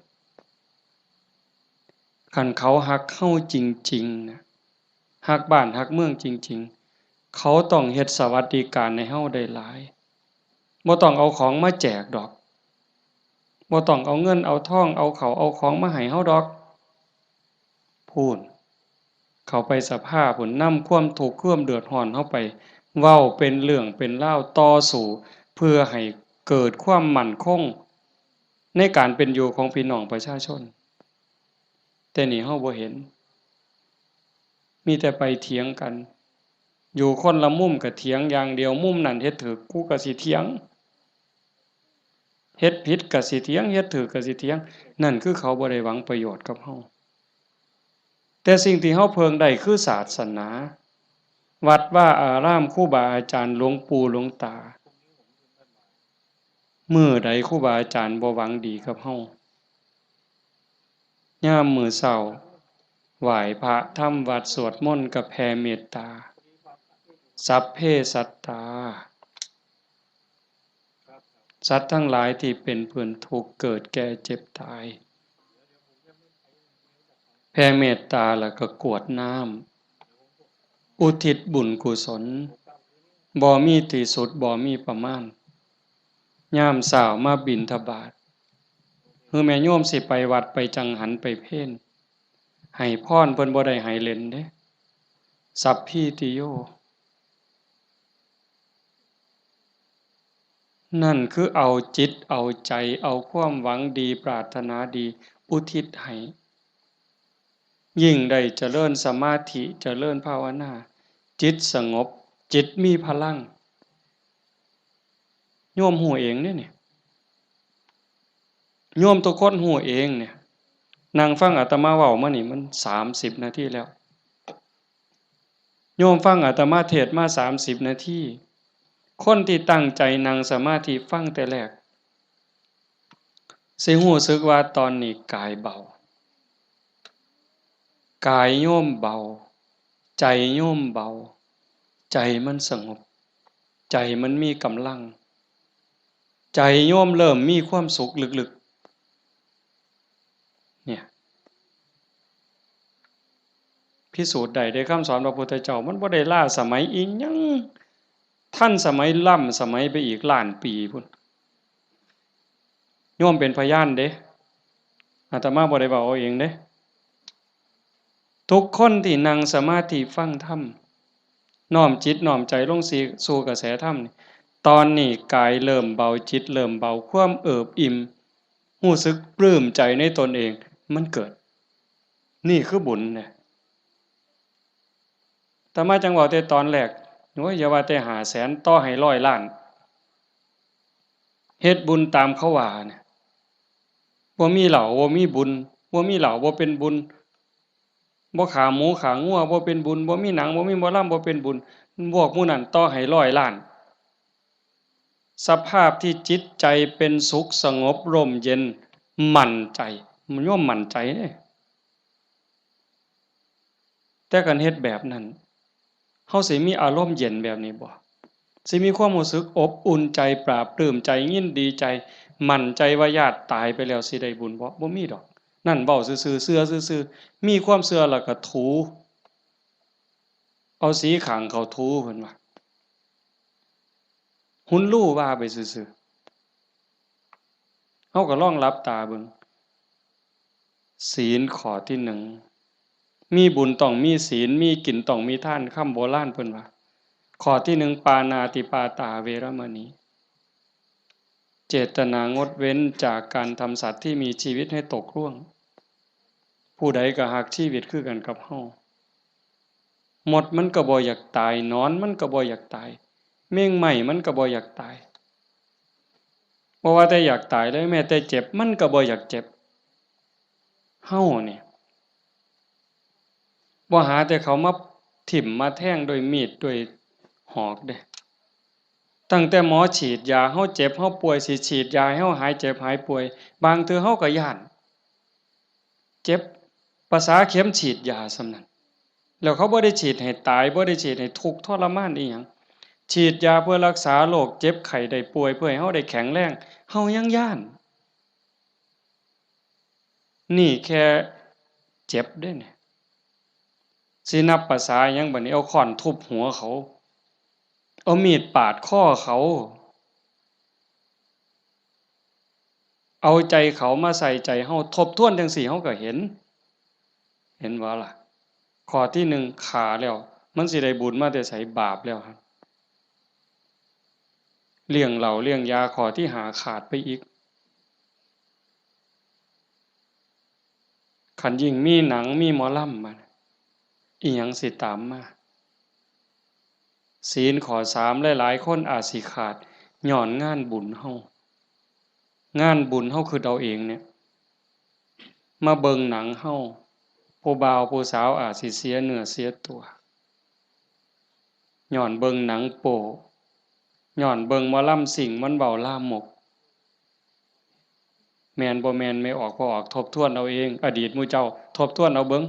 คันเขาฮักเฮาจริงๆ นะ ฮักบ้านฮักเมืองจริงๆ เขาต้องเฮ็ดสวัสดิการให้เฮาได้หลาย บ่ต้องเอาของมาแจกดอก บ่ต้องเอาเงินเอาทอง เอาข้าวเอาของมาให้เฮาดอก พู้น เข้าไปสภาพู้น นำความทุกข์ความเดือดร้อนเฮาไป เว้าเป็นเรื่องเป็นราว ต่อสู้เพื่อให้เกิดความมั่นคง ในการเป็นอยู่ของพี่น้องประชาชน แต่นี่เฮาบ่เห็น มีแต่ไปเถียงกัน อยู่คนละมุมก็เถียงอย่างเดียว มุมนั้นเฮ็ดถูก กูก็สิเถียง เฮ็ดผิดก็สิเถียง เฮ็ดถูกก็สิเถียง นั่นคือเขาบ่ได้หวังประโยชน์กับเฮา แต่สิ่งที่เฮาเพิ่งได้คือศาสนา วัดวาอาราม ครูบาอาจารย์ หลวงปู่หลวงตา มื้อใดครูบาอาจารย์บ่หวังดีกับเฮา ยามมื้อเช้า ไหว้พระทำวัตรสวดมนต์ก็แผ่เมตตา สัพเพสัตตา สัตว์ทั้งหลายที่เป็นเพื่อนทุกข์เกิดแก่เจ็บตาย แผ่เมตตาแล้วก็กรวดน้ำ อุทิศบุญกุศล บ่มีที่สุด บ่มีประมาณ ยามเช้ามาบิณฑบาต คือแม่โยมสิไปวัดไปจังหันไปเพล ให้พรเพิ่นบ่ได้ให้เล่นเด้ สัพพีติโย นั่นคือเอาจิตเอาใจ เอาความหวังดีปรารถนาดีอุทิศให้ ยิ่งได้เจริญสมาธิเจริญภาวนา จิตสงบ จิตมีพลัง โยมฮู้เองเด้นี่ โยมทุกคนฮู้เองเนี่ย นั่งฟังอาตมาเว้ามานี่มันสามสิบนาทีแล้ว โยมฟังอาตมาเทศน์มาสามสิบนาที คนที่ตั้งใจนั่งสมาธิฟังแต่แรก สิรู้สึกว่าตอนนี้กายเบา กายโยมเบา ใจโยมเบา ใจมันสงบ ใจมันมีกำลัง ใจโยมเริ่มมีความสุขลึกๆ เนี่ย พิสูจน์ได้เด้ คำสอนพระพุทธเจ้า มันบ่ได้ล้าสมัยอิหยัง ทันสมัยล้ำสมัยไปอีกล้านปีพู้น โยมเป็นพยานเด้ อาตมาบ่ได้เว้าเอาเองเด้ ทุกคนที่นั่งสมาธิฟังธรรม น้อมจิตน้อมใจลงสู่กระแสธรรมนี่ ตอนนี้กายเริ่มเบา จิตเริ่มเบา ความเอิบอิ่ม รู้สึกปลื้มใจในตนเอง มันเกิด นี่คือบุญเนี่ย อาตมาจั่งเว้าแต่ตอนแรก โอ้ย อย่าว่าแต่ห้าแสน ต่อให้ร้อยล้าน เฮ็ดบุญตามเขาว่าเนี่ย บ่มีเหล้า บ่มีบุญ บ่มีเหล้า บ่เป็นบุญ บ่ฆ่าหมูฆ่างัว บ่เป็นบุญ บ่มีหนัง บ่มีหมอลำ บ่เป็นบุญ พวกหมู่นั้นต่อให้ร้อยล้าน สภาพที่จิตใจเป็นสุขสงบร่มเย็น มั่นใจ โยมมั่นใจเด้ แต่คันเฮ็ดแบบนั้น เฮาสิมีอารมณ์เย็นแบบนี้บ่ สิมีความรู้สึกอบอุ่นใจ ปลาบปลื้มใจ ยินดีใจ มั่นใจว่าญาติตายไปแล้วสิได้บุญบ่ บ่มีดอก นั่นเว้าซื่อๆ เชื่อซื่อๆ มีความเชื่อแล้วก็ถู เอาสีข้างเขาถู เพิ่นว่า หุนลู่ว่าไปซื่อๆ เฮาก็ลองหลับตาเบิ่ง ศีลข้อที่หนึ่ง มีบุญต้องมีศีล มีกินต้องมีทาน คำโบราณเพิ่นว่า ข้อที่หนึ่ง ปาณาติปาตาเวรมณี เจตนางดเว้นจากการทำสัตว์ที่มีชีวิตให้ตกร่วง ผู้ใดก็ฮักชีวิตคือกันกับเฮา มดมันก็บ่อยากตาย หนอนมันก็บ่อยากตาย แมงไม้มันก็บ่อยากตาย บ่ว่าแต่อยากตายเลย แม้แต่เจ็บมันก็บ่อยากเจ็บ เฮานี่ บ่หาแต่เขามาถิ่มมาแทงด้วยมีดด้วยหอกเด้ ตั้งแต่หมอฉีดยา เฮาเจ็บเฮาป่วย สิฉีดยาให้เฮาหายเจ็บหายป่วย บางเทื่อเฮาก็ย้าน เจ็บ ประสาเข็มฉีดยาส่ำนั้น แล้วเขาบ่ได้ฉีดให้ตาย บ่ได้ฉีดให้ทุกข์ทรมานอีหยัง ฉีดยาเพื่อรักษาโรคเจ็บไข้ได้ป่วย เพื่อให้เฮาได้แข็งแรง เฮายังย้าน นี่แค่เจ็บเด้เนี่ย สินับประสาหยังบัดนี้ เอาค้อนทุบหัวเขา เอามีดปาดคอเขา เอาใจเขามาใส่ใจเฮา ทบทวนจั่งซี้เฮาก็เห็น เห็นบ่ล่ะ ข้อที่หนึ่งฆ่าแล้ว มันสิได้บุญมาแต่ไส บาปแล้วครับ เลี้ยงเหล้าเลี้ยงยา ข้อที่ห้าขาดไปอีก คันยิ่งมีหนังมีหมอลำมา อีหยังสิตามมา ศีลข้อสาม หลายๆ คนอาจสิขาด ย้อนงานบุญเฮา งานบุญเฮาคิดเอาเองเนี่ย มาเบิ่งหนังเฮา ผู้บ่าวผู้สาวอาจสิเสียเนื้อเสียตัว ย้อนเบิ่งหนังโป๊ ย้อนเบิ่งหมอลำซิ่งมันเว้าลามก แม่นบ่แม่น แม่ออกบ่ออก ทบทวนเอาเอง อดีตหมู่เจ้า ทบทวนเอาเบิ่ง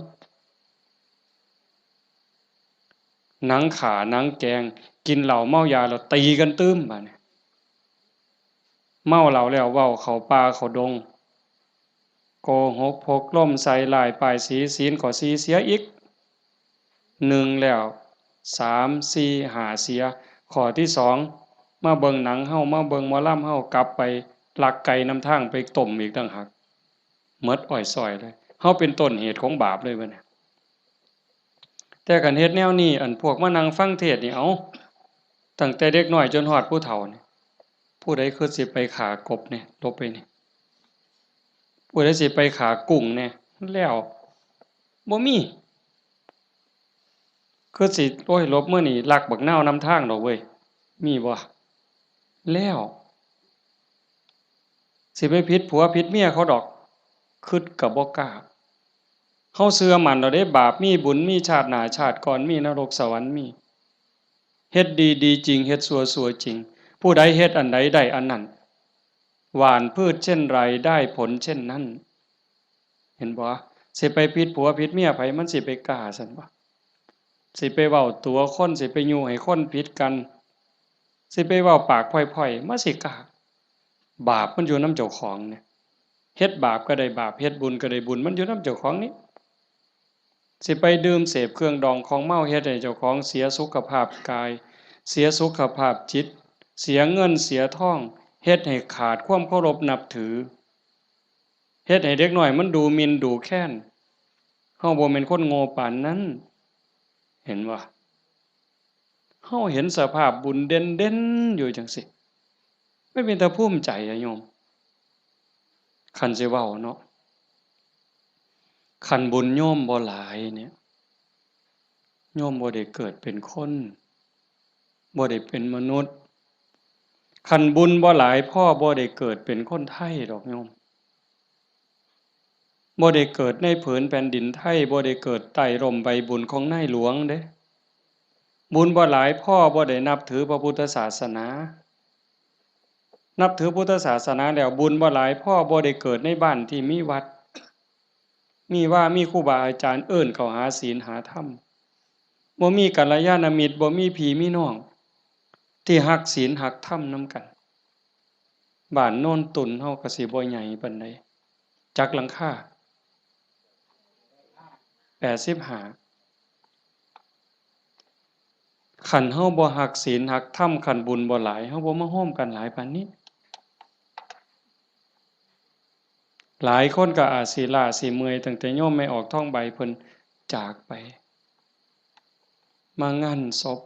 หนังฆ่า หนังแกล้ง กินเหล้าเมายาแล้วตีกันตื่ม บาดนี้ เมาเหล้าแล้วเว้าเข้าป่าเข้าดง โกหกพกลมใส่ร้ายป้ายสี ศีลข้อสี่เสียอีก หนึ่งแล้ว สาม สี่ ห้า เสีย ข้อที่สอง มาเบิ่งหนังเฮา มาเบิ่งหมอลำเฮา กลับไปลักไก่นำทางไปต้มอีกต่างหาก หมดอ้อยซ้อยเลย เฮาเป็นต้นเหตุของบาปเลยบัดนี้ แต่คันเฮ็ดแนวนี้ อันพวกมานั่งฟังเทศน์นี่ เอ้า ตั้งแต่เด็กน้อยจนฮอดผู้เฒ่านี่ ผู้ใดคือสิไปฆ่ากบเนี่ย หลบไปนี่ ผู้ใดสิไปฆ่ากุ้งเนี่ย แล้ว บ่มี คือสิ โอ้ย หลบมื้อนี้ลักบักนาวนำทางดอกเว้ย มีบ่ แล้ว สิไปผิดผัวผิดเมียเขาดอก คิดก็บ่กล้า เฮาเชื่อมั่นแล้วเด้ บาปมีบุญมี ชาติหน้าชาติก่อนมี นรกสวรรค์มี เฮ็ดดีดีจริง เฮ็ดชั่วชั่วจริง ผู้ใดเฮ็ดอันใดได้อันนั้น หว่านพืชเช่นไรได้ผลเช่นนั้น เห็นบ่ สิไปผิดผัวผิดเมียไผ มันสิไปกล้าซั่นบ่ สิไปเว้าตั๋วคน สิไปยุให้คนผิดกัน สิไปเว้าปากพ่อยๆ มันสิกล้า บาปมันอยู่นำเจ้าของเนี่ย เฮ็ดบาปก็ได้บาป เฮ็ดบุญก็ได้บุญ มันอยู่นำเจ้าของนี่ สิไปดื่มเสพเครื่องดองของเมา เฮ็ดให้เจ้าของเสียสุขภาพกาย เสียสุขภาพจิต เสียเงินเสียทอง เฮ็ดให้ขาดความเคารพนับถือ เฮ็ดให้เด็กน้อยมันดูหมิ่นดูแคลน เฮาบ่แม่นคนโง่ปานนั้น เห็นบ่ เฮาเห็นสภาพบุญเด่นๆ อยู่จั่งซี้ มันเป็นตาภูมิใจอะโยม คันสิเว้าเนาะ คันบุญโยมบ่หลายเนี่ย โยมบ่ได้เกิดเป็นคน บ่ได้เป็นมนุษย์ คันบุญบ่หลายพอบ่ได้เกิดเป็นคนไทยดอกโยม บ่ได้เกิดในผืนแผ่นดินไทย บ่ได้เกิดใต้ร่มใบบุญของนายหลวงเด้ บุญบ่หลายพอบ่ได้นับถือพระพุทธศาสนา นับถือพุทธศาสนาแล้วบุญบ่หลายพอบ่ได้เกิดในบ้านที่มีวัด มีวา มีครูบาอาจารย์เอิ้นเข้าหาศีลหาธรรม บ่มีกัลยาณมิตร บ่มีพี่มีน้อง ที่ฮักศีลฮักธรรมนำกัน บ้านโนนตุ่นเฮาก็สิบ่ใหญ่ปานใด จักหลังคา แปดสิบห้า คันเฮาบ่ฮักศีลฮักธรรม คันบุญบ่หลาย เฮาบ่มาโฮมกันหลายปานนี้ หลายคนก็อาจสิล้าสิเมื่อย ตั้งแต่โยมแม่ออกทองใบเพิ่นจากไป มางานศพ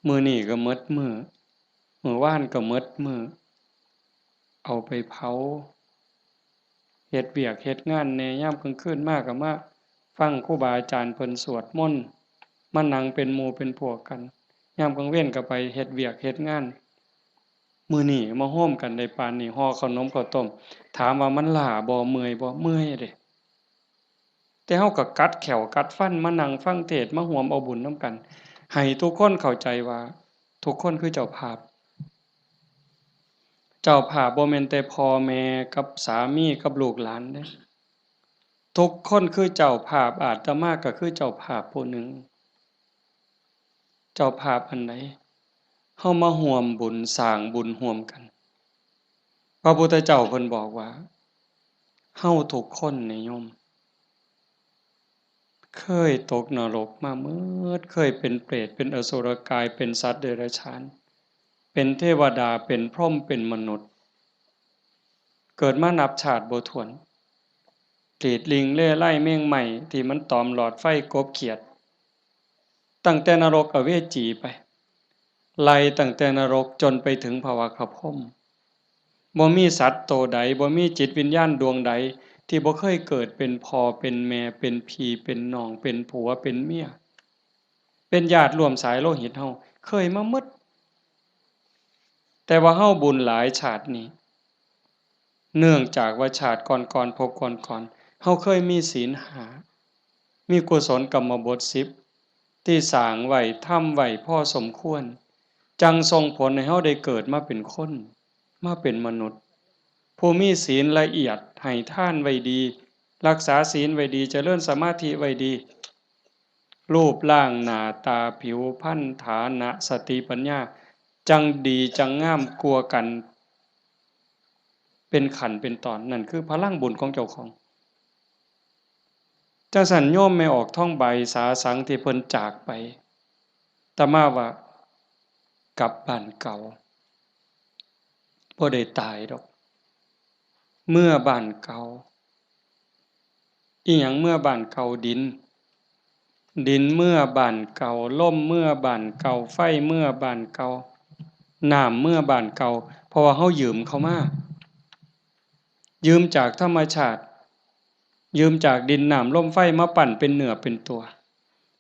มื้อนี้ก็หมดมื้อ มื้อวานก็หมดมื้อ เอาไปเผา เฮ็ดเวียกเฮ็ดงานแหน่ ยามกลางคืนมาก็มาฟังครูบาอาจารย์เพิ่นสวดมนต์ มานั่งเป็นหมู่เป็นพวกกัน ยามกลางเว็นก็ไปเฮ็ดเวียกเฮ็ดงาน มื้อนี้มาโฮมกันได้ปานนี้ ห่อข้าวหนมข้าวต้ม ถามว่ามันล้าบ่ เมื่อยบ่ เมื่อยเด้ แต่เฮาก็กัดแข้วกัดฟันมานั่งฟังเทศน์ มาร่วมเอาบุญนำกัน ให้ทุกคนเข้าใจว่าทุกคนคือเจ้าภาพ เจ้าภาพบ่แม่นแต่พ่อแม่กับสามีกับลูกหลานเด้ ทุกคนคือเจ้าภาพ อาตมาก็คือเจ้าภาพผู้หนึ่ง เจ้าภาพอันใด เฮามาร่วมบุญสร้างบุญร่วมกัน พระพุทธเจ้าเพิ่นบอกว่า เฮาทุกคนนี่โยม เคยตกนรกมาหมด เคยเป็นเปรต เป็นอสุรกาย เป็นสัตว์เดรัจฉาน เป็นเทวดา เป็นพรหม เป็นมนุษย์ เกิดมานับชาติบ่ถ้วน กรีดลิงเล่ไล่เม่งไหม้ที่มันตอมหลอดไฟกบเขียด ตั้งแต่นรกอเวจีไป ไล่ตั้งแต่นรกจนไปถึงพระวักขพรหม บ่มีสัตว์โตใด บ่มีจิตวิญญาณดวงใด ที่บ่เคยเกิดเป็นพ่อเป็นแม่ เป็นพี่เป็นน้อง เป็นผัวเป็นเมีย เป็นญาติร่วมสายโลหิตเฮา เคยมาหมด แต่ว่าเฮาบุญหลายชาตินี้ เนื่องจากว่าชาติก่อนๆ ภพก่อนๆ เฮาเคยมีศีลห้า มีกุศลกรรมบทสิบ ที่สร้างไว้ ทำไว้พอสมควร จั่งส่งผลให้เฮาได้เกิดมาเป็นคน มาเป็นมนุษย์ ผู้มีศีลละเอียด ให้ทานไว้ดี รักษาศีลไว้ดี เจริญสมาธิไว้ดี รูปร่างหน้าตา ผิวพรรณ ฐานะ สติปัญญา จั่งดีจั่งงามกว่ากัน เป็นขั้นเป็นตอน นั่นคือพลังบุญของเจ้าของ จั่งซั้นโยมแม่ออกทองใบสาสังที่เพิ่นจากไป อาตมาว่ากลับบ้านเก่า บ่ได้ตายดอก เมือบ้านเก่า อิหยังเมือบ้านเก่า ดิน ดินเมือบ้านเก่า ลมเมือบ้านเก่า ไฟเมือบ้านเก่า น้ำเมือบ้านเก่า เพราะว่าเฮายืมเขามา ยืมจากธรรมชาติ ยืมจากดินน้ำลมไฟมาปั้นเป็นเนื้อเป็นตัว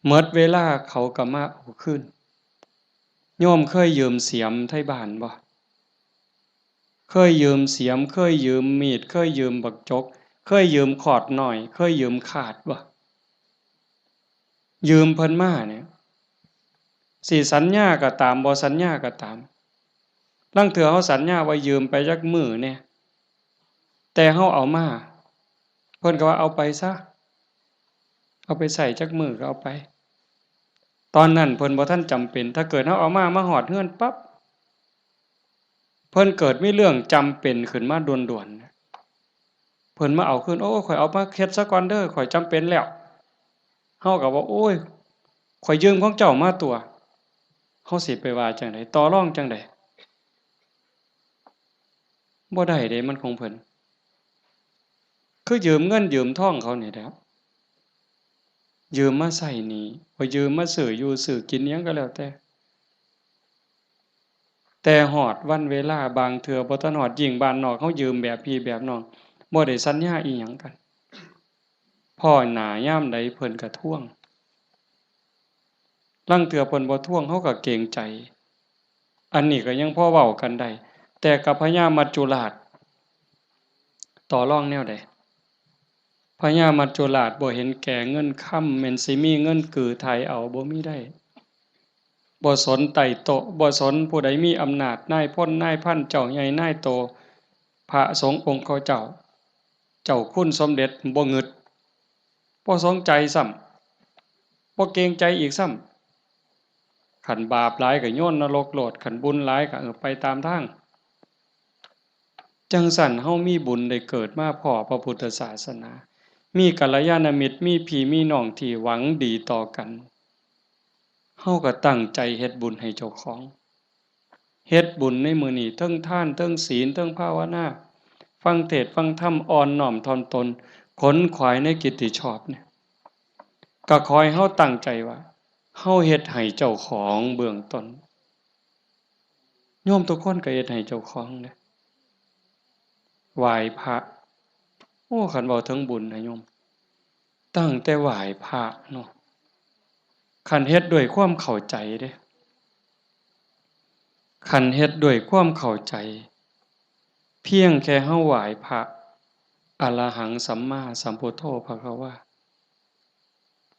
หมดเวลาเขาก็มาเอาคืน โยมเคยยืมเสียมไทบ้านบ่ เคยยืมเสียม เคยยืมมีด เคยยืมบักจก เคยยืมขอดน้อย เคยยืมคาดบ่ ยืมเพิ่นมาเนี่ย สิสัญญาก็ตาม บ่สัญญาก็ตาม ลางเทื่อเฮาสัญญาว่ายืมไปจักมื้อแหน่ แต่เฮาเอามา เพิ่นก็ว่าเอาไปซะ เอาไปใช้จักมื้อก็เอาไป ตอนนั้นเพิ่นบ่ทันจำเป็น ถ้าเกิดเฮาเอามา มาฮอดเฮือนปั๊บ เพิ่นเกิดมีเรื่องจำเป็นขึ้นมาด่วนๆ เพิ่นมาเอาคืน โอ้ ข้อยเอามาเฮ็ดซะก่อนเด้อ ข้อยจำเป็นแล้ว เฮาก็ว่า โอ้ย ข้อยยืมของเจ้ามาตั่ว เฮาสิไปว่าจั่งใด ต่อรองจั่งใด บ่ได้เด้ มันของเพิ่น คือยืมเงินยืมทองเขานี่แหละ ยืมมาใช้หนี้ บ่ยืมมาซื้ออยู่ซื้อกินอิหยังก็แล้วแต่ แต่ฮอดวันเวลาบางเทื่อบ่ทันฮอด ยิ่งบ้านนอกเฮายืมแบบพี่แบบน้อง บ่ได้สัญญาอิหยังกัน พ้อหน้ายามใดเพิ่นก็ทวง ลางเทื่อเพิ่นบ่ทวงเฮาก็เกรงใจ อันนี้ก็ยังพอเว้ากันได้ แต่กับพญามัจจุราช ต่อรองแนวใด พญามัจจุราชบ่เห็นแก่เงินคำ แม่นสิมีเงินกือไถ่เอา บ่มีได้ บ่สนไต่โต๊ะ บ่สนผู้ใดมีอำนาจ นายพล นายพัน เจ้าใหญ่นายโต พระสงฆ์องค์เขาเจ้า เจ้าคุณสมเด็จบ่งึด บ่สนใจซ้ำ บ่เกรงใจอีกซ้ำ คันบาปหลายก็โยนนรกโลด คันบุญหลายก็ เออ ไปตามทาง จั่งซั้นเฮามีบุญได้เกิดมาพ้อพระพุทธศาสนา มีกัลยาณมิตร มีพี่มีน้องที่หวังดีต่อกัน เฮาก็ตั้งใจเฮ็ดบุญให้เจ้าของ เฮ็ดบุญในมื้อนี้ เทิงทาน เทิงศีล เทิงภาวนา ฟังเทศน์ฟังธรรม อ่อนน้อมถ่อมตน ขนขวายในกิตติชอบเนี่ย ก็ขอให้เฮาตั้งใจว่า เฮาเฮ็ดให้เจ้าของเบื้องต้น โยมทุกคนก็เฮ็ดให้เจ้าของเด้ ไหว้พระ โอ้ คันเว้าถึงบุญนะโยม ตั้งแต่ไหว้พระเนาะ คันเฮ็ดด้วยความเข้าใจเด้ คันเฮ็ดด้วยความเข้าใจ เพียงแค่เฮาไหว้พระ อะระหังสัมมาสัมพุทโธภะคะวา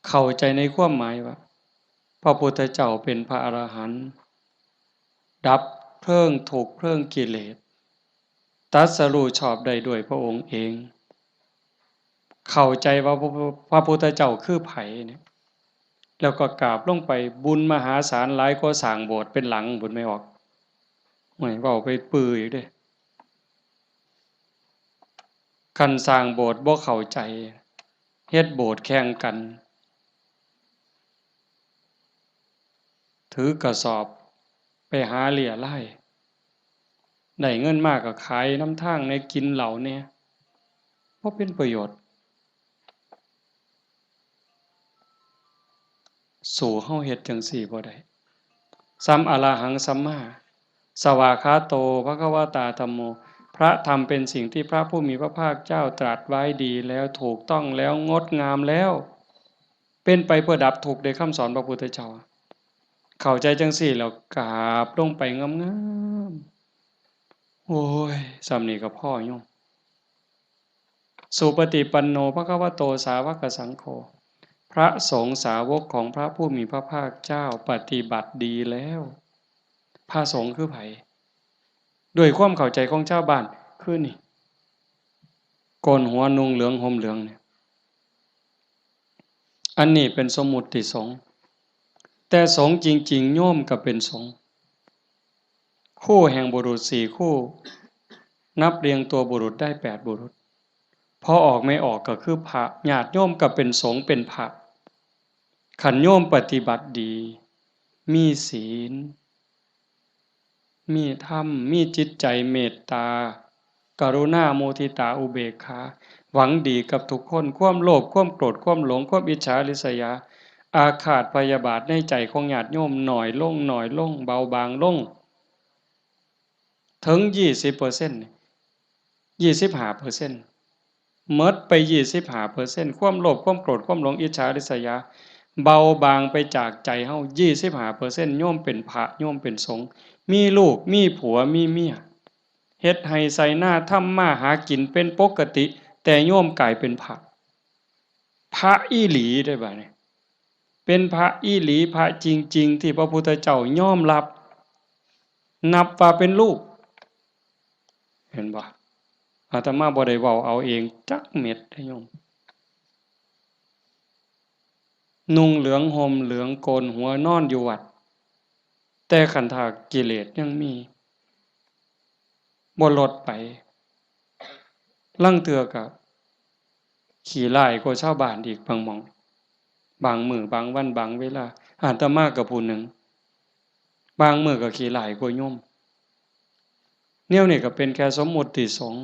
เข้าใจในความหมายว่า พระพุทธเจ้าเป็นพระอรหันต์ ดับเพลิงทุกข์เพลิงกิเลส ตรัสรู้ชอบได้ด้วยพระองค์เอง เข้าใจว่าพระ พระพุทธเจ้าคือไผเนี่ย แล้วก็กราบลงไป บุญมหาศาลหลายกว่าสร้างโบสถ์เป็นหลังพุ้น แม่ออก โอ้ย เว้าไปปื้ออีกเด้ คันสร้างโบสถ์บ่เข้าใจ เฮ็ดโบสถ์แข่งกัน ถือกระสอบไปหาเรี่ยไล่ ได้เงินมาก็ขายนำทางแหน่ กินเหล้าแหน่ บ่เป็นประโยชน์ สู้เฮาเฮ็ดจั่งซี้บ่ได้ สัม อะระหังสัมมา สวากขาโต ภะคะวะตา ธัมโม พระธรรมเป็นสิ่งที่พระผู้มีพระภาคเจ้าตรัสไว้ดีแล้ว ถูกต้องแล้ว งดงามแล้ว เป็นไปเพื่อดับทุกข์ เด้คำสอนพระพุทธเจ้า เข้าใจจั่งซี้แล้วกราบลงไปงามๆ โอ้ย ส่ำนี้ก็พอโยม สุปฏิปันโน ภะคะวะโต สาวกสังโฆ พระสงฆ์สาวกของพระผู้มีพระภาคเจ้าปฏิบัติดีแล้ว พระสงฆ์คือไผ ด้วยความเข้าใจของชาวบ้าน คือนี่ โกนหัวนุ่งเหลืองห่มเหลืองเนี่ย อันนี้เป็นสมมุติสงฆ์ แต่สงฆ์จริงๆ โยมก็เป็นสงฆ์ คู่แห่งบุรุษสี่คู่ นับเรียงตัวบุรุษได้แปดบุรุษ พอออกไม่ออกก็คือพระ ญาติโยมก็เป็นสงฆ์เป็นพระ คันโยมปฏิบัติดี มีศีล มีธรรม มีจิตใจเมตตา กรุณา มุทิตา อุเบกขา หวังดีกับทุกคน ความโลภ ความโกรธ ความหลง ความอิจฉาริษยา อาฆาตพยาบาทในใจของญาติโยมน้อยลง น้อยลง เบาบางลง ถึงยี่สิบเปอร์เซ็นต์ ยี่สิบห้าเปอร์เซ็นต์ หมดไปยี่สิบห้าเปอร์เซ็นต์ ความโลภ ความโกรธ ความหลง อิจฉาริษยา เบาบางไปจากใจเฮา ยี่สิบห้าเปอร์เซ็นต์ โยมเป็นพระ โยมเป็นสงฆ์ มีลูก มีผัว มีเมีย เฮ็ดไฮ่ไถนา ทำมาหากินเป็นปกติ แต่โยมกลายเป็นพระ พระอีหลีเด้บัดนี้ เป็นพระอีหลี พระจริงๆ ที่พระพุทธเจ้ายอมรับ นับว่าเป็นลูก เห็นบ่ อาตมาบ่ได้เว้าเอาเองจักเม็ดเด้โยม นุ่งเหลืองห่มเหลืองโกนหัวนอนอยู่วัด แต่คันถ้ากิเลสยังมี บ่ลดไป ลางเทื่อก็ขี้ร้ายกว่าชาวบ้านอีกบางหม่อง บางมื้อบางวันบางเวลา อาตมาก็ผู้หนึ่ง บางมื้อก็ขี้ร้ายกว่าโยม แนวนี้ก็เป็นแค่สมมุติสงฆ์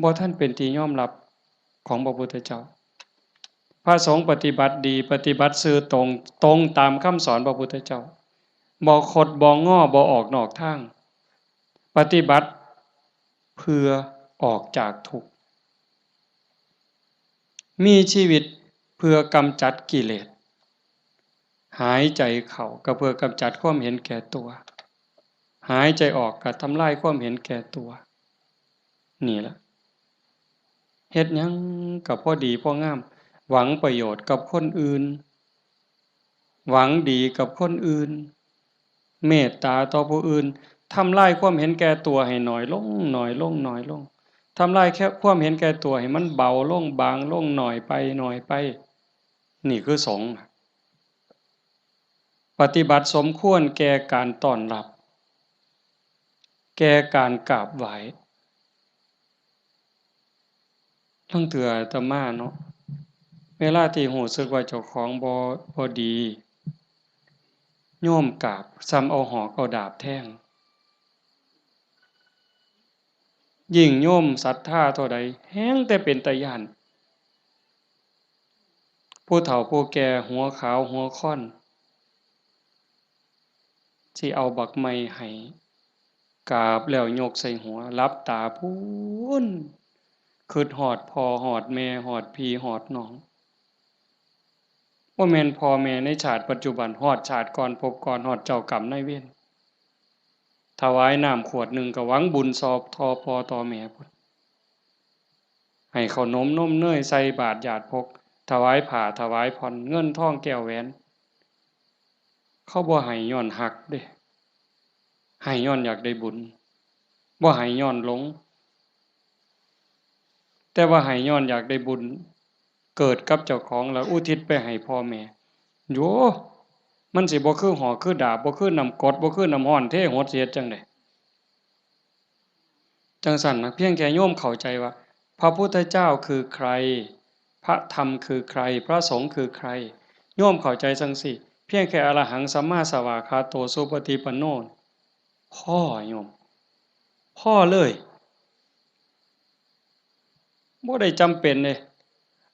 บ่ทันเป็นที่ยอมรับของพระพุทธเจ้า พระสงฆ์ปฏิบัติดี ปฏิบัติซื่อตรง ตรงตามคำสอนพระพุทธเจ้า บ่คดบ่งอ บ่ออกนอกทาง ปฏิบัติเพื่อออกจากทุกข์ มีชีวิตเพื่อกำจัดกิเลส หายใจเข้าก็เพื่อกำจัดความเห็นแก่ตัว หายใจออกก็ทำลายความเห็นแก่ตัว นี่ล่ะ เฮ็ดหยังก็พอดีพองาม หวังประโยชน์กับคนอื่น หวังดีกับคนอื่น เมตตาต่อผู้อื่น ทำลายความเห็นแก่ตัวให้น้อยลง น้อยลง น้อยลง ทำลายแค่ความเห็นแก่ตัวให้มันเบาลง บางลง น้อยไป น้อยไป นี่คือสงฆ์ ปฏิบัติสมควรแก่การต้อนรับ แก่การกราบไหว้ ลางเทื่ออาตมาเนาะ เวลาที่รู้สึกว่าเจ้าของบ่ บ่ดี โยมกราบ ส่ำเอาหอกเอาดาบแทง ยิ่งโยมศรัทธาเท่าใด แฮ่งแต่เป็นตาย้าน ผู้เฒ่าผู้แก่หัวขาวหัวค่อน สิเอาบักไม้ให้ กราบแล้วยกใส่หัว หลับตาพู้น คิดฮอดพ่อฮอดแม่ ฮอดพี่ฮอดน้อง บ่แม่นพ่อแม่ในชาติปัจจุบัน ฮอดชาติก่อนภพก่อน ฮอดเจ้ากรรมนายเวร ถวายน้ำขวดหนึ่งก็หวังบุญซอบต่อพ่อต่อแม่พุ้น ให้ข้าวนมนมเนยใส่บาตรญาติพก ถวายผ้าถวายผ่อน เงินทองแก้วแหวน เขาบ่ให้ย้อนฮักเด้ ให้ย้อนอยากได้บุญ บ่ให้ย้อนหลง แต่ว่าให้ย้อนอยากได้บุญ เกิดกับเจ้าของแล้วอุทิศไปให้พ่อแม่ โย มันสิบ่คือหอกคือดาบ บ่คือน้ำกรด บ่คือน้ำร้อนเทหด สิเฮ็ดจั่งใด จั่งซั้นนะ เพียงแค่โยมเข้าใจว่า พระพุทธเจ้าคือใคร พระธรรมคือใคร พระสงฆ์คือใคร โยมเข้าใจจั่งซี้ เพียงแค่อรหังสัมมาสวากขาโตสุปฏิปันโน พอโยม พอเลย บ่ได้จำเป็นเด้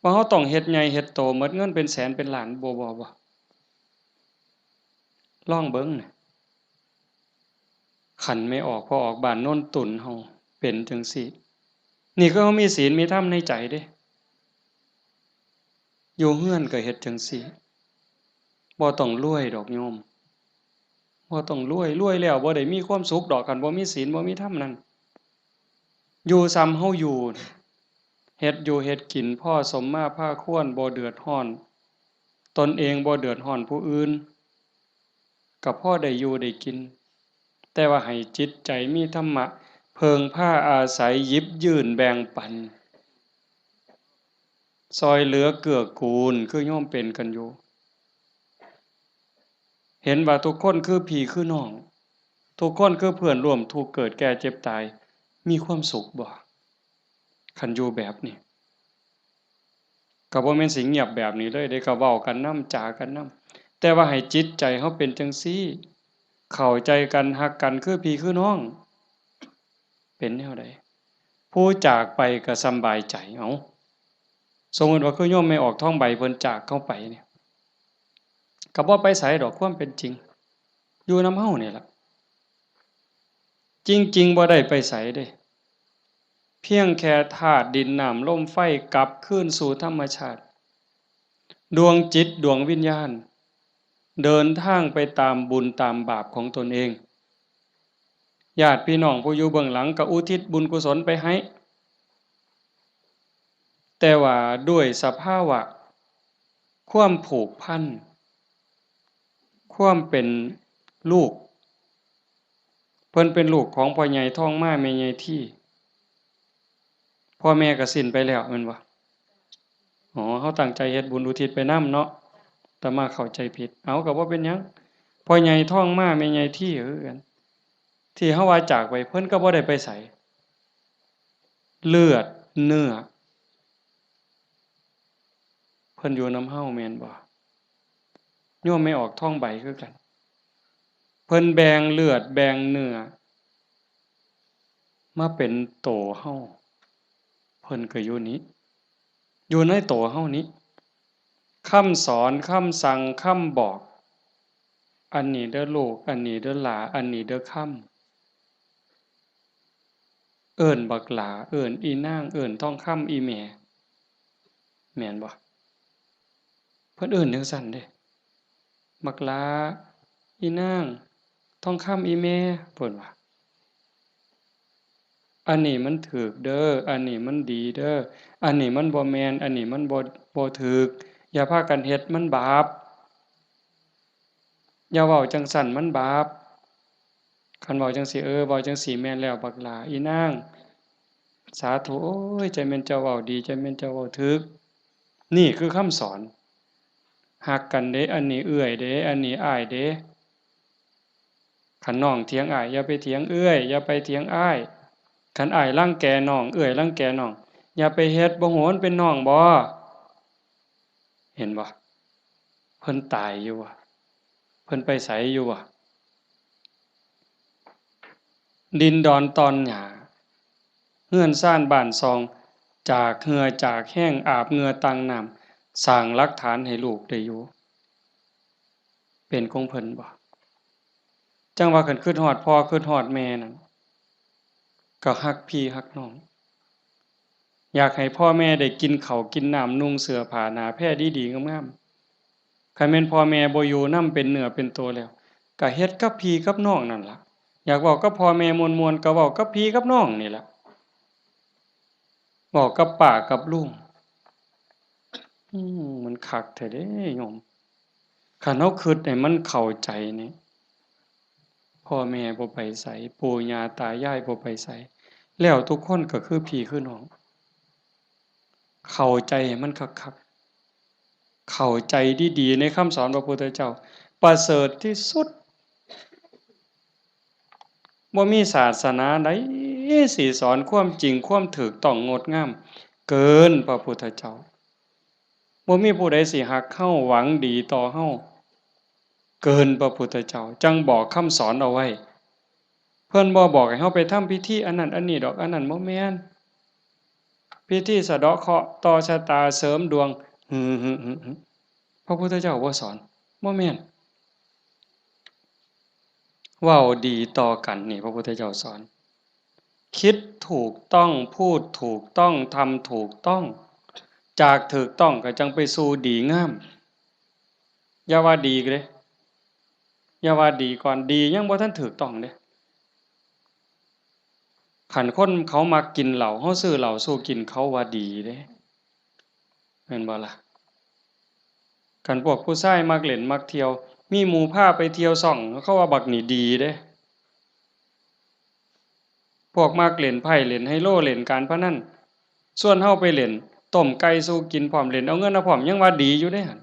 ว่าเราต้องเฮ็ดใหญ่เฮ็ดโต หมดเงินเป็นแสนเป็นล้าน บ่ บ่ บ่ ลองเบิ่งนะ คันแม่ออกพ่อออกบ้านโนนตุนเฮาเป็นจั่งซี้ นี่คือเฮามีศีลมีธรรมในใจเด้ อยู่เฮือนก็เฮ็ดจั่งซี้ บ่ต้องรวยดอกโยม บ่ต้องรวย รวยแล้วบ่ได้มีความสุขดอก คันบ่มีศีลบ่มีธรรมนั่น อยู่ส่ำเฮาอยู่ เฮ็ดอยู่เฮ็ดกินพอสมมาพาควร บ่เดือดร้อน ตนเองบ่เดือดร้อนผู้อื่น ก็พอได้อยู่ได้กิน แต่ว่าให้จิตใจมีธรรมะ เพิ่งพาอาศัย หยิบยื่นแบ่งปัน ซ่อยเหลือเกื้อกูล คือโยมเป็นกันอยู่ เห็นว่าทุกคนคือพี่คือน้อง ทุกคนคือเพื่อนร่วมทุกข์เกิดแก่เจ็บตาย มีความสุขบ่ คันอยู่แบบนี้ ก็บ่แม่นสิเงียบแบบนี้เลยเด้ ก็เว้ากันนำ จ๋ากันนำ แต่ว่าให้จิตใจเฮาเป็นจั่งซี้ เข้าใจกัน ฮักกันคือพี่คือน้อง เป็นแนวใด ผู้จากไปก็สำบายใจ เอ้า สมมุติว่าคือโยมแม่ออกทองใบเพิ่นจากเฮาไปเนี่ย ก็บ่ไปไสดอก ความเป็นจริง อยู่นำเฮานี่ล่ะ จริงๆ บ่ได้ไปไสเด้ เพียงแค่ธาตุดินน้ำลมไฟกลับคืนสู่ธรรมชาติ ดวงจิตดวงวิญญาณ เดินทางไปตามบุญตามบาปของตนเอง ญาติพี่น้องผู้อยู่เบื้องหลังก็อุทิศบุญกุศลไปให้ แต่ว่าด้วยสภาวะความผูกพัน ความเป็นลูก เพิ่นเป็นลูกของพ่อใหญ่ทองมาแม่ใหญ่ที พ่อแม่ก็สิ้นไปแล้วแม่นบ่ อ๋อ เฮาตั้งใจเฮ็ดบุญอุทิศไปนำเนาะ อาตมาเข้าใจผิด เอา ก็บ่เป็นหยัง พ่อใหญ่ทองมาแม่ใหญ่ทีคือกัน ที่เฮาว่าจากไป เพิ่นก็บ่ได้ไปไส เลือดเนื้อ เพิ่นอยู่นำเฮาแม่นบ่ โยมแม่ออกทองใบคือกัน เพิ่นแบ่งเลือดแบ่งเนื้อ มาเป็นโตเฮา เพิ่นก็อยู่นี้ อยู่ในโตเฮานี้ คำสอน คำสั่ง คำบอก อันนี้เด้อลูก อันนี้เด้อหล้า อันนี้เด้อคำ เอิ้นบักหล้า เอิ้นอีนาง เอิ้นทองคำ อีแม่ แม่นบ่ เพิ่นเอิ้นจั่งซั้นเด้ บักหล้า อีนาง ทองคำ อีแม่ เพิ่นว่า อันนี้มันถูกเด้อ อันนี้มันดีเด้อ อันนี้มันบ่แม่น อันนี้มันบ่ บ่ถูก อย่าพากันเฮ็ด มันบาป อย่าเว้าจั่งซั้น มันบาป คันเว้าจั่งซี้ เออ เว้าจั่งซี้แม่นแล้ว บักหล้า อีนาง สาธุ โอ้ย จั่งแม่นเจ้าเว้าดี จั่งแม่นเจ้าเว้าถูก นี่คือคำสอน ฮักกันเด้ อันนี้เอื้อยเด้ อันนี้อ้ายเด้ คันน้องเถียงอ้าย อย่าไปเถียงเอื้อย อย่าไปเถียงอ้าย คันอ้ายรังแกน้อง เอื้อยรังแกน้อง อย่าไปเฮ็ด บ่ฮู้มันเป็นน้องบ่ เห็นบ่ เพิ่นตายอยู่บ่ เพิ่นไปไสอยู่บ่ ดินดอนตอนหญ้า เฮือนซานบ้านช่อง จากเหื่อจากแฮง อาบเหงื่อตั้งน้ำ สร้างหลักฐานให้ลูกได้อยู่ เป็นของเพิ่นบ่ จั่งว่าคันคิดฮอดพ่อคิดฮอดแม่นั่น ก็ฮักพี่ฮักน้อง อยากให้พ่อแม่ได้กินข้าวกินน้ำ นุ่งเสื้อผ้าหน้าแพรดีๆงามๆ คันแม่นพ่อแม่บ่อยู่นำเป็นเนื้อเป็นตัวแล้ว ก็เฮ็ดกับพี่กับน้องนั่นล่ะ อยากเว้ากับพ่อแม่ม่วนๆ ก็เว้ากับพี่กับน้องนี่ล่ะ เว้ากับป้ากับลุง อืม มันคักแท้เด้โยม คันเฮาคิดให้มันเข้าใจนี่ พ่อแม่บ่ไปไส ปู่ย่าตายายบ่ไปไส แล้วทุกคนก็คือพี่คือน้อง เข้าใจให้มันคักๆ เข้าใจดีๆ ในคำสอนพระพุทธเจ้า ประเสริฐที่สุด บ่มีศาสนาใดสิสอนความจริง ความถูกต้องงดงาม เกินพระพุทธเจ้า บ่มีผู้ใดสิฮักเฮา หวังดีต่อเฮา เกินพระพุทธเจ้า จั่งบอกคำสอนเอาไว้ เพิ่นบ่บอกให้เฮาไปทำพิธีอันนั้นอันนี้ดอก อันนั้นบ่แม่น พิธีสะเดาะเคราะห์ ต่อชะตา เสริมดวง หึ หึ หึ หึ พระพุทธเจ้าบ่สอน บ่แม่น เว้าดีต่อกันนี่ พระพุทธเจ้าสอน คิดถูกต้อง พูดถูกต้อง ทำถูกต้อง จากถูกต้องก็จั่งไปสู่ดีงาม อย่าว่าดีเด้ อย่าว่าดีก่อน ดียังบ่ทันถูกต้องเด้ คันคนเขามักกินเหล้า เฮาซื้อเหล้าสู่กิน เขาว่าดีเด้ แม่นบ่ล่ะ คันพวกผู้ชายมักเล่นมักเที่ยว มีหมู่พาไปเที่ยวซ่อง เขาว่าบักนี่ดีเด้ พวกมักเล่นไพ่ เล่นไฮโล เล่นการพนัน ชวนเฮาไปเล่น ต้มไก่สู่กินพร้อม เล่นเอาเงินเอาพร้อม ยังว่าดีอยู่เด้หั่น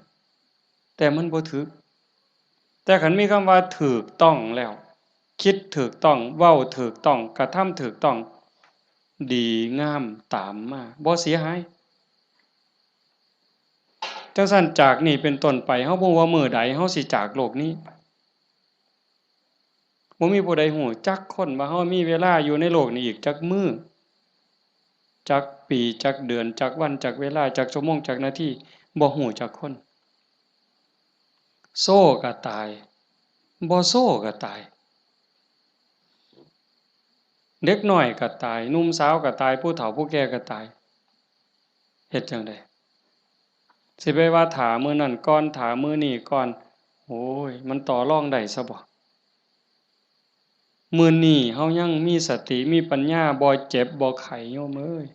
แต่มันบ่ถูก แต่คันมีคำว่าถูกต้องแล้ว คิดถูกต้อง เว้าถูกต้อง กระทำถูกต้อง ดีงามตามมา บ่เสียหาย จั่งซั้นจากนี้เป็นต้นไป เฮาบ่ฮู้ว่ามื้อใดเฮาสิจากโลกนี้ บ่มีผู้ใดฮู้จักคนว่าเฮามีเวลาอยู่ในโลกนี้อีกจักมื้อ จักปี จักเดือน จักวัน จักเวลา จักชั่วโมง จักนาที บ่ฮู้จักคน โซก็ตาย บ่โซก็ตาย เด็กน้อยก็ตาย หนุ่มสาวก็ตาย ผู้เฒ่าผู้แก่ก็ตาย เฮ็ดจั่งใด สิไปว่าถ้ามื้อนั้นก่อน ถ้ามื้อนี้ก่อน โอ้ย มันต่อรองได้ซะบ่ มื้อนี้เฮายังมีสติ มีปัญญา บ่เจ็บ บ่ไข้ โยมเอ้ย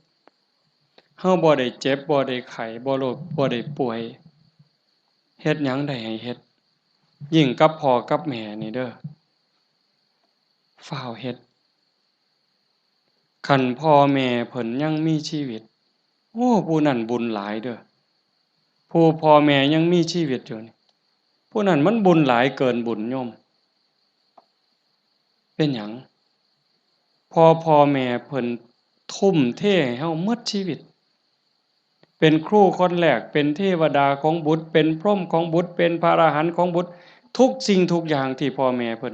เฮาบ่ได้เจ็บ บ่ได้ไข้ บ่โรค บ่ได้ป่วย เฮ็ดหยังได้ให้เฮ็ด ยิ่งกับพ่อกับแม่นี่เด้อ ฟ้าวเฮ็ด คันพ่อแม่เพิ่นยังมีชีวิต โอ้ ผู้นั้นบุญหลายเด้อ ผู้พ่อแม่ยังมีชีวิตอยู่นี่ ผู้นั้นมันบุญหลายเกินบุญโยม เป็นหยัง เพราะพ่อแม่เพิ่นทุ่มเทให้เฮาหมดชีวิต เป็นครูคนแรก เป็นเทวดาของบุตร เป็นพรหมของบุตร เป็นพระอรหันต์ของบุตร ทุกสิ่งทุกอย่างที่พ่อแม่เพิ่น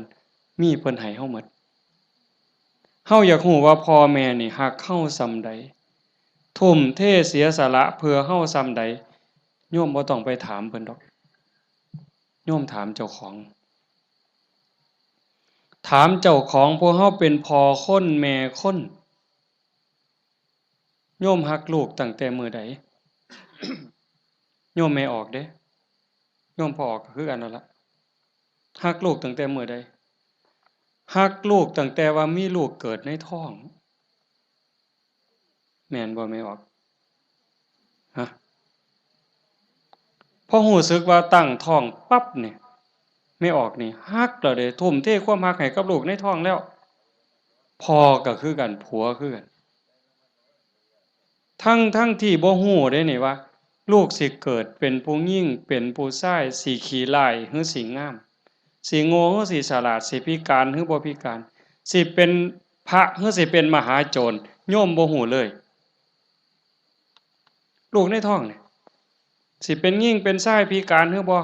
มี เพิ่นให้เฮาหมด เฮาอยากฮู้ว่าพ่อแม่นี่ฮักเฮาส่ำใด ทุ่มเทเสียสละเพื่อเฮาส่ำใด โยมบ่ต้องไปถามเพิ่นดอก โยมถามเจ้าของ ถามเจ้าของ พวกเฮาเป็นพ่อคนแม่คน โยมฮักลูกตั้งแต่มื้อใด โยมแม่ออกเด้ โยมพ่อออกก็คือกันนั่นละ ฮักลูกตั้งแต่มื้อใด ฮักลูกตั้งแต่ว่ามีลูกเกิดในท้อง แม่นบ่แม่ออก ฮะ พอรู้สึกว่าตั้งท้องปั๊บนี่ แม่ออกนี่ฮักแล้วเด้ ทุ่มเทความฮักให้กับลูกในท้องแล้ว พ่อก็คือกัน ผัวคือกัน ทั้งๆ ที่บ่รู้เด้นี่ว่า ลูกสิเกิดเป็นผู้หญิง เป็นผู้ชาย สิขี้ร้ายหรือสิงาม สิโง่หรือสิฉลาด สิพิการหรือบ่พิการ สิเป็นพระหรือสิเป็นมหาโจร โยมบ่รู้เลย ลูกในท้องนี่ สิเป็นหญิงเป็นชายพิการหรือบ่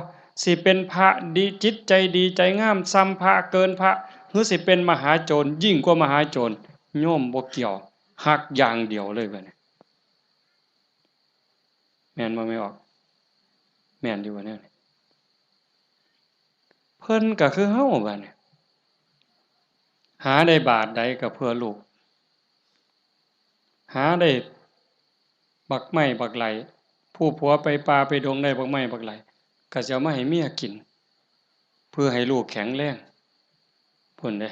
สิเป็นพระดี จิตใจดีใจงามส่ำพระเกินพระ หรือสิเป็นมหาโจรยิ่งกว่ามหาโจร โยมบ่เกี่ยว ฮักอย่างเดียวเลยบัดนี้ แม่นบ่แม่ออก แม่นอยู่บ่แนวนี้ เพิ่นก็คือเฮาบัดนี้ หาได้บาทใดก็เพื่อลูก หาได้บักไม้บักไหล ผู้ผัวไปป่าไปดงได้บักไม้บักไหล ก็สิเอามาให้เมียกิน เพื่อให้ลูกแข็งแรง พุ้นเด้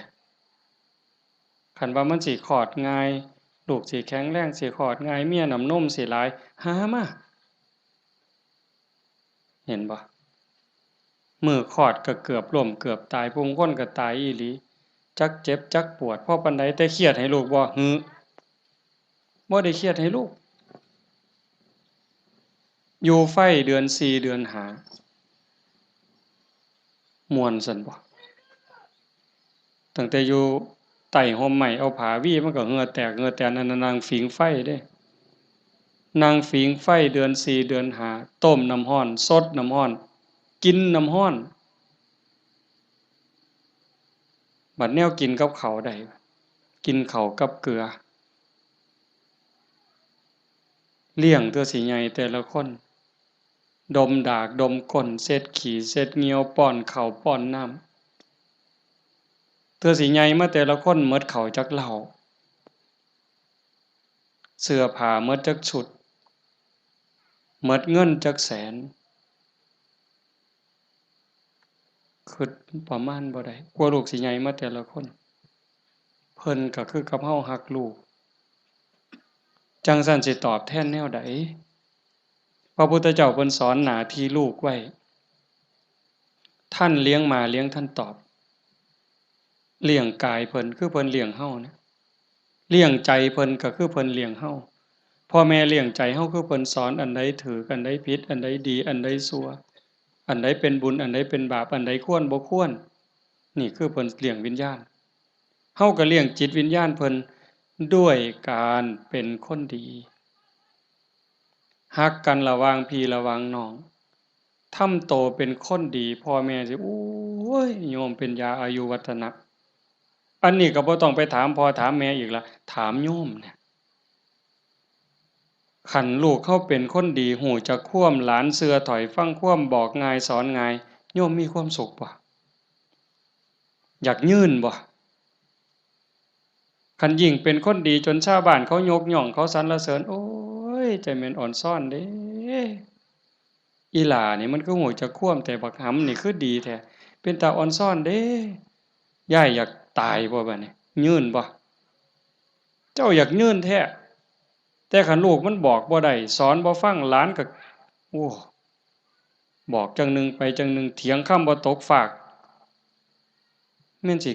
คันว่ามันสิคลอดง่าย ลูกสิแข็งแรง สิคลอดง่าย เมียน้ำนมสิหลาย หามา เห็นบ่ มื้อคลอดก็เกือบล้มเกือบตาย ผู้บางคนก็ตายอีหลี จักเจ็บจักปวด พอปานใด แต่เครียดให้ลูกบ่ หือ บ่ได้เครียดให้ลูก อยู่ไฟเดือนสี่เดือนห้า ม่วนซั่นบ่ ตั้งแต่อยู่ใต้ฮ่มไม้ เอาผ้าวีมันก็เหงื่อแตกเหงื่อแตน อันนั้นนั่งผิงไฟเด้ นั่งผิงไฟเดือนสี่เดือนห้า ต้มน้ำร้อน สดน้ำร้อน กินน้ำร้อน บัดแนวกินกับข้าวได้ กินข้าวกับเกลือ เลี้ยงเทื่อสิใหญ่แต่ละคน ดมดากดมก้น เช็ดขี้เช็ดเหยี่ยว ป้อนข้าวป้อนน้ำ เทื่อสิใหญ่มาแต่ละคนหมดข้าวจักเล่า เสื้อผ้าหมดจักชุด หมดเงินจักแสน คิดประมาณบ่ได้ กว่าลูกสิใหญ่มาแต่ละคน เพิ่นก็คือกับเฮาฮักลูก จั่งซั้นสิตอบแทนแนวใด พระพุทธเจ้าเพิ่นสอนหน้าที่ลูกไว้ ท่านเลี้ยงมาเลี้ยงท่านตอบ เลี้ยงกายเพิ่นคือเพิ่นเลี้ยงเฮานะ เลี้ยงใจเพิ่นก็คือเพิ่นเลี้ยงเฮา พ่อแม่เลี้ยงใจเฮาคือเพิ่นสอนอันใดถูก อันใดผิด อันใดดี อันใดชั่ว อันใดเป็นบุญ อันใดเป็นบาป อันใดควรบ่ควร นี่คือเพิ่นเลี้ยงวิญญาณ เฮาก็เลี้ยงจิตวิญญาณเพิ่นด้วยการเป็นคนดี ฮักกันระหว่างพี่ระหว่างน้อง ทำโตเป็นคนดี พ่อแม่สิ โอ้ย โยมเป็นยาอายุวัฒนะ อันนี้ก็บ่ต้องไปถามพ่อถามแม่อีกละ ถามโยมเนี่ย คันลูกเฮาเป็นคนดี ฮู้จักความ หลานเชื่อถ้อยฟังความ บอกง่ายสอนง่าย โยมมีความสุขบ่ อยากยืนบ่ คันยิ่งเป็นคนดีจนชาวบ้านเขายกย่อง เขาสรรเสริญ โอ้ย จั่งแม่นอ่อนซ้อนเด้ อีหล้านี่มันคือฮู้จักความแท้ บักหำนี่คือดีแท้ เป็นตาอ่อนซ้อนเด้ ยายอยากตายบ่บัดนี้ ยืนบ่ เจ้าอยากยืนแท้ แต่คันลูกมันบอกบ่ได้ สอนบ่ฟัง หลานก็ โอ้ บอกจั่งหนึ่งไปจั่งหนึ่ง เถียงคำบ่ตกฟาก แม่นสิ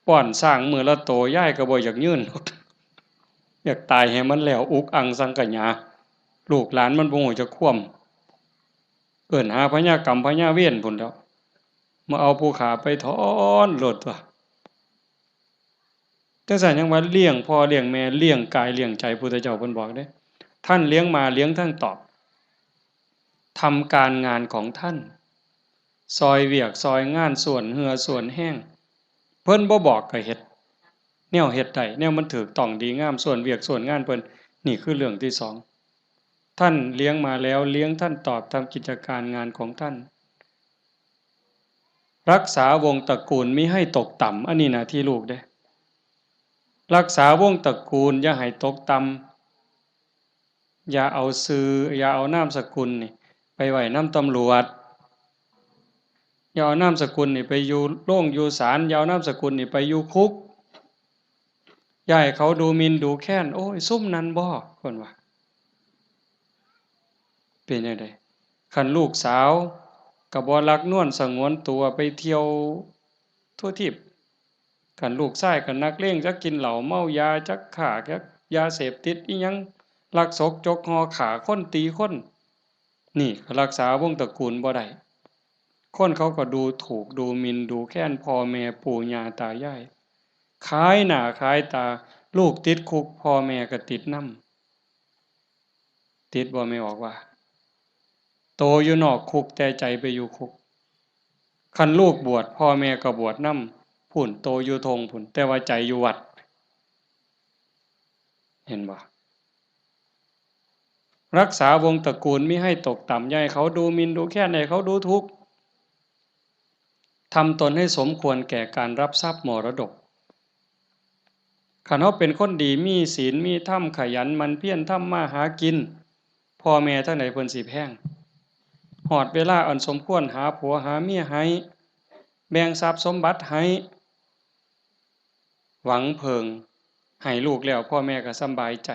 ป้อนช้างมื้อละโต ยายก็บ่อยากยืน อยากตายให้มันแล้ว อุกอังสังขยา ลูกหลานมันบ่ฮู้จักความ เอิ้นหาพญากรรมพญาเวรพุ้นแหล้ว มาเอาผู้ฆ่าไปถอนโลดตั๊ว จั่งซั้นยังว่าเลี้ยงพ่อเลี้ยงแม่ เลี้ยงกายเลี้ยงใจ พุทธเจ้าเพิ่นบอกเด้ ท่านเลี้ยงมาเลี้ยงท่านตอบ ทำการงานของท่าน ซ่อยเวียกซ่อยงาน ส่วนเหื่อส่วนแฮง เพิ่นบ่บอกก็เฮ็ด แนวเฮ็ดได้ แนวมันถูกต้องดีงาม ส่วนเวียกส่วนงานเพิ่น นี่คือเรื่องที่สอง ท่านเลี้ยงมาแล้ว เลี้ยงท่านตอบ ทำกิจการงานของท่าน รักษาวงศ์ตระกูลมิให้ตกต่ำ อันนี้หน้าที่ลูกเด้ รักษาวงศ์ตระกูลอย่าให้ตกต่ำ อย่าเอาชื่อ อย่าเอานามสกุลนี่ไปไว้นำตำรวจ อย่าเอานามสกุลนี่ไปอยู่โรงอยู่ศาล อย่าเอานามสกุลนี่ไปอยู่คุก อย่าให้เขาดูหมิ่นดูแคลน โอ้ย ซุมนั้นบ่ เพิ่นว่า เป็นจั่งใด คันลูกสาวก็บ่หลักนวลสงวนตัวไปเที่ยวทั่วทีป คันลูกชายก็นักเลง จักกินเหล้าเมายา จักค้า จักยาเสพติดอิหยัง ลักซกจกห่อ ฆ่าคนตีคน นี่ก็รักษาวงศ์ตระกูลบ่ได้ คนเขาก็ดูถูกดูหมิ่นดูแคลนพ่อแม่ปู่ย่าตายาย ขายหน้าขายตา ลูกติดคุก พ่อแม่ก็ติดนำ ติดบ่ แม่ออกว่า โตอยู่นอกคุกแต่ใจไปอยู่คุก คันลูกบวช พ่อแม่ก็บวชนำ พุ้น โตอยู่ท่งพุ้น แต่ว่าใจอยู่วัด เห็นบ่ รักษาวงศ์ตระกูลมิให้ตกต่ำ อย่าให้เขาดูหมิ่นดูแคลน อย่าให้เขาดูถูก ทำตนให้สมควรแก่การรับทรัพย์มรดก คันเฮาเป็นคนดี มีศีล มีธรรม ขยันหมั่นเพียรทำมาหากิน พ่อแม่ทางใดเพิ่นสิแพง ฮอดเวลาอันสมควร หาผัวหาเมียให้ แบ่งทรัพย์สมบัติให้ หวังเพิ่ง ให้ลูกแล้ว พ่อแม่ก็สำบายใจ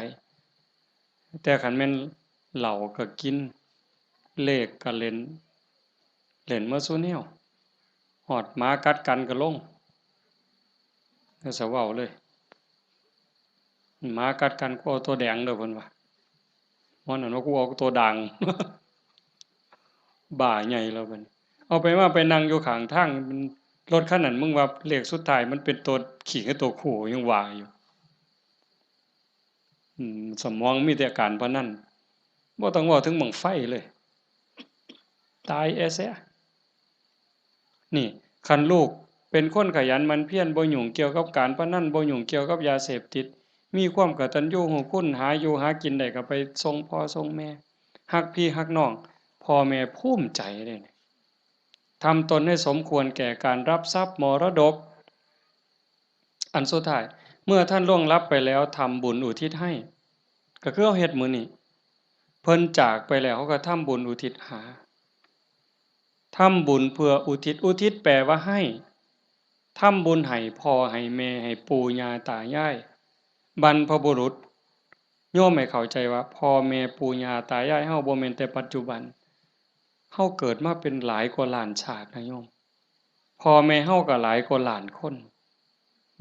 แต่คันแม่นเหล้าก็กิน เลขก็เล่น เล่นหมดซุแนว ฮอดหมากัดกันก็ลง แล้วสิเว้าเลย หมากัดกัน กูเอาตัวแดงเด้อ เพิ่นว่า ฮ้อนนั่นว่า กูเอาตัวด่าง บ้าใหญ่แล้วบัดนี้ เอาไปมาไปนั่งอยู่ข้างทาง มัน รถคันนั้น มึงว่าเลขสุดท้ายมันเป็นตัวขี้กับตัวคู่ ยังว่าอยู่ อืม สมองมีแต่การพนัน บ่ต้องเว้าถึงบั้งไฟเลย ตายแอเสีย นี่ คันลูกเป็นคนขยันหมั่นเพียร บ่ยุ่งเกี่ยวกับการพนัน บ่ยุ่งเกี่ยวกับยาเสพติด มีความกตัญญูรู้คุณ หาอยู่หากินได้ก็ไปส่งพ่อส่งแม่ ฮักพี่ฮักน้อง พ่อแม่ภูมิใจเด้ ทำตนให้สมควรแก่การรับทรัพย์มรดก อันสุดท้าย เมื่อท่านล่วงลับไปแล้ว ทำบุญอุทิศให้ ก็คือเฮาเฮ็ดมื้อนี้ เพิ่นจากไปแล้ว เฮาก็ทำบุญอุทิศหา ทำบุญเพื่ออุทิศ อุทิศแปลว่าให้ ทำบุญให้พ่อให้แม่ ให้ปู่ย่าตายาย บรรพบุรุษ โยมให้เข้าใจว่าพ่อแม่ปู่ย่าตายายเฮาบ่แม่นแต่ปัจจุบัน เฮาเกิดมาเป็นหลายกว่าล้านชาตินะโยม พ่อแม่เฮาก็หลายกว่าล้านคน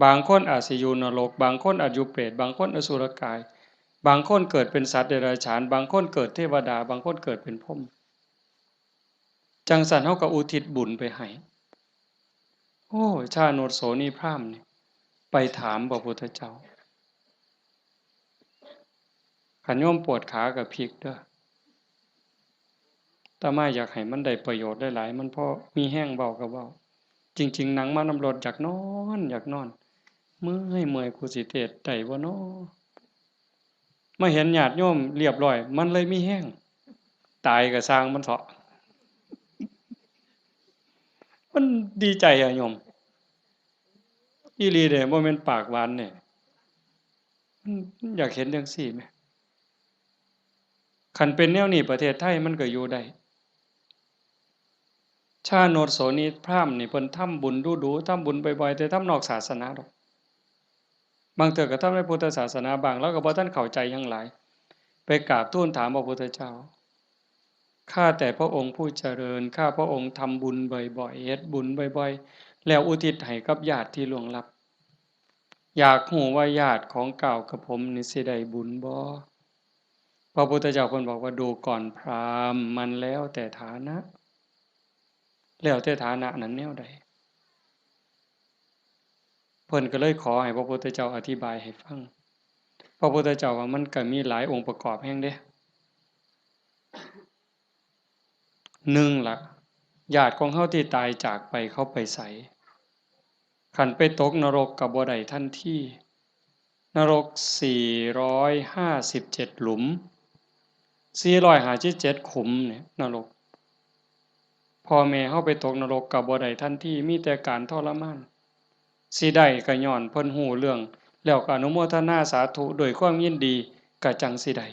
บางคนอาจสิอยู่นรก บางคนอาจอยู่เปรต บางคนอสุรกาย บางคนเกิดเป็นสัตว์เดรัจฉาน บางคนเกิดเทวดา บางคนเกิดเป็นพรหม จั่งซั้นเฮาก็อุทิศบุญไปให้ โอ้ ชาโนชโสนีพราหมณ์นี่ ไปถามพระพุทธเจ้า คันโยมปวดขาก็พลิกเด้อ อาตมาอยากให้มันได้ประโยชน์หลายๆ มันพอมีแฮงเว้าก็เว้า จริงๆ นั่งมานำรถอยากนอน อยากนอน เมื่อย เมื่อย กูสิเทศน์ได้บ่น้อ มาเห็นญาติโยมเรียบร้อย มันเลยมีแฮง ตายก็ซ่างมันเถาะ มันดีใจอะโยม อีหลีเด้ บ่แม่นปากหวานเด้ มัน มันอยากเห็นจั่งซี้แหม คันเป็นแนวนี้ประเทศไทยมันก็อยู่ได้ ชาโนชโสนีพราหมณ์นี่เพิ่นทำบุญดู๋ๆ ทำบุญบ่อยๆ แต่ทำนอกศาสนาดอก บางเทื่อก็ทำในพุทธศาสนาบ้าง ลาวก็บ่ทันเข้าใจหยังหลาย ไปกราบทูลถามพระพุทธเจ้า ข้าแต่พระองค์ผู้เจริญ ข้าพระองค์ทำบุญบ่อยๆ เฮ็ดบุญบ่อยๆ แล้วอุทิศให้กับญาติที่ล่วงลับ อยากฮู้ว่าญาติของก้าวกับผมนี่สิได้บุญบ่ พระพุทธเจ้าเพิ่นบอกว่า ดูก่อนพราหมณ์ มันแล้วแต่ฐานะ แล้วแต่ฐานะนั้นแนวใด เพิ่นก็เลยขอให้พระพุทธเจ้าอธิบายให้ฟัง พระพุทธเจ้าว่ามันก็มีหลายองค์ประกอบแฮงเด้ หนึ่งละ ญาติของเฮาที่ตายจากไปเขาไปไส คันไปตกนรกก็บ่ได้ทันที นรกสี่ร้อยห้าสิบเจ็ดหลุม สี่ร้อยห้าสิบเจ็ดขุมเนี่ย นรก พ่อแม่เฮาไปตกนรกก็บ่ได้ทันที มีแต่การทรมาน สิได้ก็ย้อนเพิ่นฮู้เรื่อง แล้วก็อนุโมทนาสาธุด้วยความยินดี ก็จั่งสิได้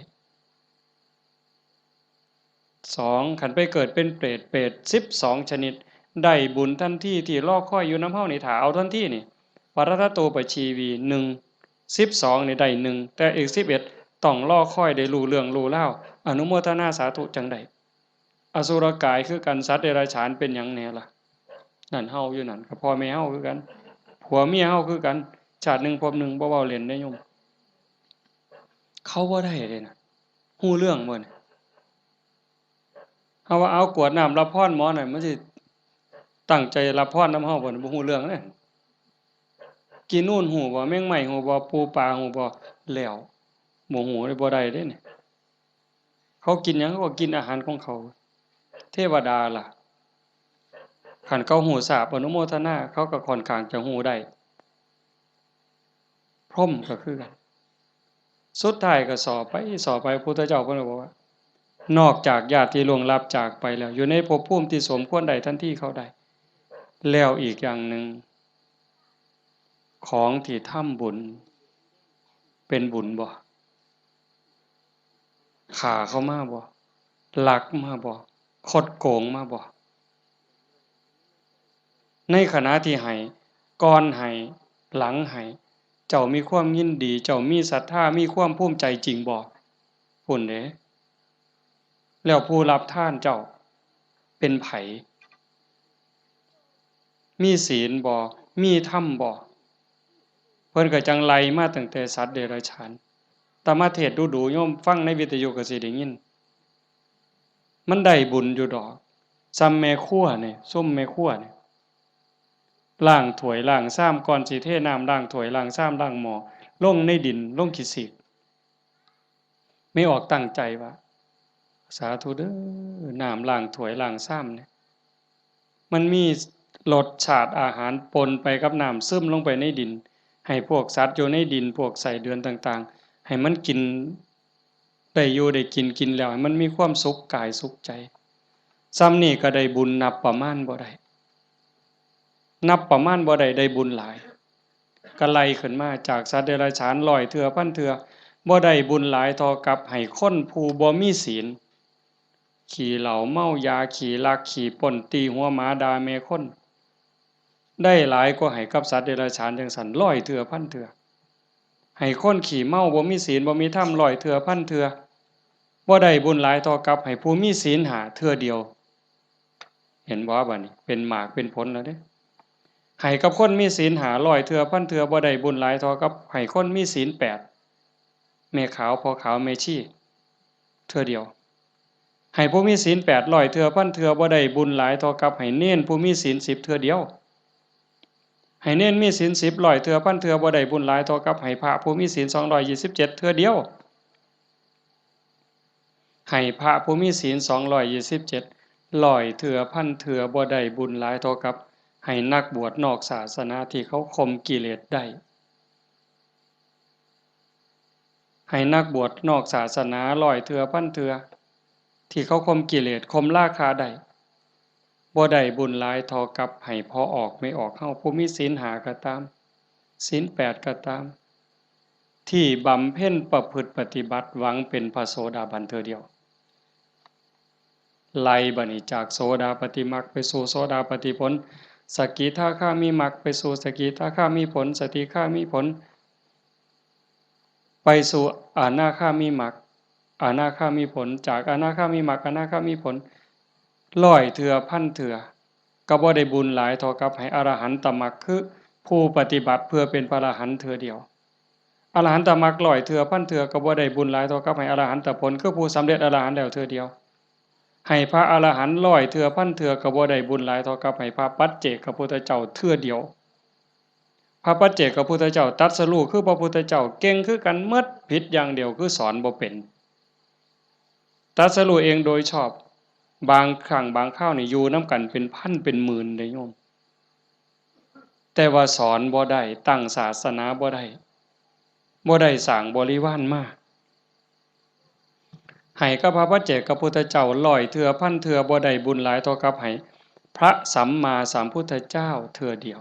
สอง คันไปเกิดเป็นเปรต เปรตสิบสองชนิด ได้บุญทันที ที่รอคอยอยู่นำเฮานี่ ถ้าเอาทันทีนี่ ปรัตตโตปชีวี หนึ่ง สิบสองนี่ได้หนึ่ง แต่อีกสิบเอ็ดต้องรอคอยได้รู้เรื่องรู้ราว อนุโมทนาสาธุจั่งได้ อสุรกายคือกัน สัตว์เดรัจฉานเป็นหยังแหน่ล่ะ นั่นเฮาอยู่นั่น ก็พ่อแม่เฮาคือกัน ผัวเมียเฮาคือกัน ชาติหนึ่งภพหนึ่ง บ่เว้าเล่นเด้โยม เขาบ่ได้เด้นะ ฮู้เรื่องบ่นี่ เฮาว่าเอากรวดน้ำรับพรหมอนั่น มันสิตั้งใจรับพรนำเฮาบ่นี่ บ่ฮู้เรื่องเด้ กินนู่นฮู้บ่ แมงไม้ฮู้บ่ ปูปลาฮู้บ่ แล้ว บ่ฮู้เลย บ่ได้เด้นี่ เขากินหยัง เขาก็กินอาหารของเขา เทวดาล่ะ คันเขาฮู้ทราบอนุโมทนา เขาก็ค่อนข้างจะฮู้ได้ พรหมก็คือกัน สุดท้ายก็สอบไป สอบไป พุทธเจ้าเพิ่นก็บอกว่า นอกจากญาติที่ล่วงลับจากไปแล้ว อยู่ในภพภูมิที่สมควรได้ทันทีเขาได้ แล้วอีกอย่างหนึ่ง ของที่ทำบุญ เป็นบุญบ่ ฆ่าเขามาบ่ ลักมาบ่ คดโกงมาบ่ ในขณะที่ให้ ก่อนให้ หลังให้ เจ้ามีความยินดี เจ้ามีศรัทธา มีความภูมิใจจริงบ่ พุ้นเด้ แล้วผู้รับทานเจ้า เป็นไผ มีศีลบ่ มีธรรมบ่ เพิ่นก็จั่งไล่มาตั้งแต่สัตว์เดรัจฉาน แต่มาเทศน์ดูๆ โยมฟังในวิทยุก็สิได้ยิน มันได้บุญอยู่ดอก ซ่ำแม่ครัวนี่ ซุมแม่ครัวนี่ ล้างถ้วยล้างชาม ก่อนสิเทน้ำล้างถ้วยล้างชามล้างหม้อ ลงในดิน ลงขี้สีก แม่ออกตั้งใจว่า สาธุเด้อ น้ำล้างถ้วยล้างชามเนี่ย มันมีรสชาติอาหารปนไปกับน้ำ ซึมลงไปในดิน ให้พวกสัตว์อยู่ในดิน พวกไส้เดือนต่างๆ ให้มันกิน ได้อยู่ได้กิน กินแล้วให้มันมีความสุขกายสุขใจ ซ่ำนี่ก็ได้บุญนับประมาณบ่ได้ นับประมาณบ่ได้ ได้บุญหลาย ก็ไล่ขึ้นมาจากสัตว์เดรัจฉานร้อยเทื่อพันเทื่อ บ่ได้บุญหลายเท่ากับให้คนผู้บ่มีศีล ขี้เหล้าเมายา ขี้ลักขี้ปล้น ตีหัวหมาด่าแม่คน ได้หลายกว่าให้กับสัตว์เดรัจฉานจั่งซั้นร้อยเทื่อพันเทื่อ ให้คนขี้เมาบ่มีศีลบ่มีธรรมร้อยเทื่อพันเทื่อ บ่ได้บุญหลายเท่ากับให้ผู้มีศีลห้าเทื่อเดียว เห็นบ่ บัดนี้เป็นหมากเป็นผลแล้วเด้ ให้กับคนมีศีลห้าร้อยเทื่อพันเทื่อ บ่ได้บุญหลายเท่ากับให้คนมีศีลแปด แม่ขาวพ่อขาวแม่ชี เทื่อเดียว ให้ผู้มีศีลแปดร้อยเทื่อพันเทื่อ บ่ได้บุญหลายเท่ากับให้เณรผู้มีศีลสิบเทื่อเดียว ให้เณรมีศีลสิบร้อยเทื่อพันเทื่อ บ่ได้บุญหลายเท่ากับให้พระผู้มีศีลสองร้อยยี่สิบเจ็ดเทื่อเดียว ให้พระผู้มีศีลสองร้อยยี่สิบเจ็ดร้อยเทื่อพันเทื่อ บ่ได้บุญหลายเท่ากับให้นักบวชนอกศาสนาที่เขาข่มกิเลสได้ ให้นักบวชนอกศาสนาร้อยเทื่อพันเทื่อ ที่เขาข่มกิเลสข่มราคะได้ บ่ได้บุญหลายเท่ากับให้พ่อออกแม่ออกเฮา ผู้มีศีลห้าก็ตาม ศีลแปดก็ตาม ที่บำเพ็ญประพฤติปฏิบัติหวังเป็นพระโสดาบันเทื่อเดียว ไล่บัดนี้จากโสดาปัตติมรรคไปสู่โสดาปัตติผล สกิทาคามิมรรคไปสู่สกิทาคามิผล สกิทาคามิผล ไปสู่อนาคามิมรรค อนาคามิผล จากอนาคามิมรรค อนาคามิผล ร้อยเทื่อพันเทื่อ ก็บ่ได้บุญหลายเท่ากับให้อรหันตมรรค คือผู้ปฏิบัติเพื่อเป็นพระอรหันต์เทื่อเดียว อรหันตมรรคร้อยเทื่อพันเทื่อ ก็บ่ได้บุญหลายเท่ากับให้อรหันตผล คือผู้สำเร็จอรหันต์แล้วเทื่อเดียว ให้พระอรหันต์ร้อยเทื่อพันเทื่อ ก็บ่ได้บุญหลายเท่ากับให้พระปัจเจกพุทธเจ้าเทื่อเดียว พระปัจเจกพุทธเจ้าตรัสรู้คือพระพุทธเจ้า เก่งคือกันหมด ผิดอย่างเดียวคือสอนบ่เป็น ตรัสรู้เองโดยชอบ บางครั้งบางคราวนี่อยู่นำกันเป็นพันเป็นหมื่นเด้โยม แต่ว่าสอนบ่ได้ ตั้งศาสนาบ่ได้ บ่ได้สร้างบริวารมา ให้กับพระปัจเจกพุทธเจ้าร้อยเทื่อพันเทื่อ บ่ได้บุญหลายเท่ากับให้ พระสัมมาสัมพุทธเจ้าเทื่อเดียว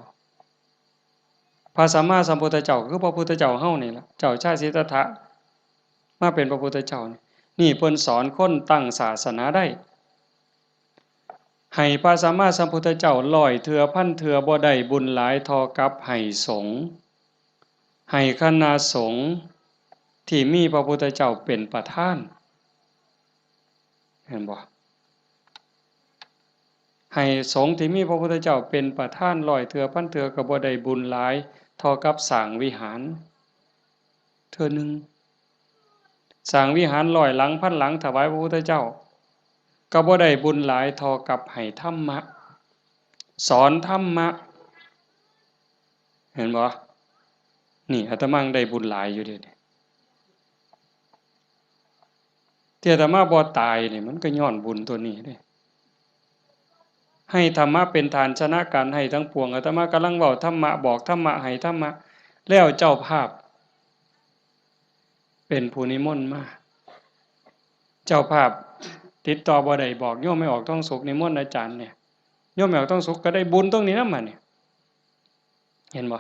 พระสัมมาสัมพุทธเจ้าคือพระพุทธเจ้าเฮานี่ล่ะ เจ้าชายสิทธัตถะมาเป็นพระพุทธเจ้านี่ นี่เพิ่นสอนคนตั้งศาสนาได้ ให้พระสัมมาสัมพุทธเจ้าร้อยเทื่อพันเทื่อบ่ได้บุญหลายเท่ากับให้สงฆ์ ให้คณะสงฆ์ที่มีพระพุทธเจ้าเป็นประธาน เห็นบ่ ให้สงฆ์ที่มีพระพุทธเจ้าเป็นประธานร้อยเทื่อพันเทื่อก็บ่ได้บุญหลายเท่ากับสร้างวิหารเทื่อหนึ่ง สร้างวิหารร้อยหลังพันหลังถวายพระพุทธเจ้า ก็บ่ได้บุญหลายเท่ากับให้ธรรมะ สอนธรรมะ เห็นบ่ นี่อาตมายังได้บุญหลายอยู่เด้ ที่อาตมาบ่ตายนี่มันก็ย้อนบุญตัวนี้เด้ ให้ธรรมะเป็นทานชนะการให้ทั้งปวง อาตมากำลังเว้าธรรมะ บอกธรรมะ ให้ธรรมะ แล้วเจ้าภาพ เป็นผู้นิมนต์มา เจ้าภาพติดต่อบ่ได้ บอกโยมแม่ออกทองสุขนิมนต์อาจารย์เนี่ย โยมแม่ออกทองสุขก็ได้บุญตรงนี้นำบัดนี้ เห็นบ่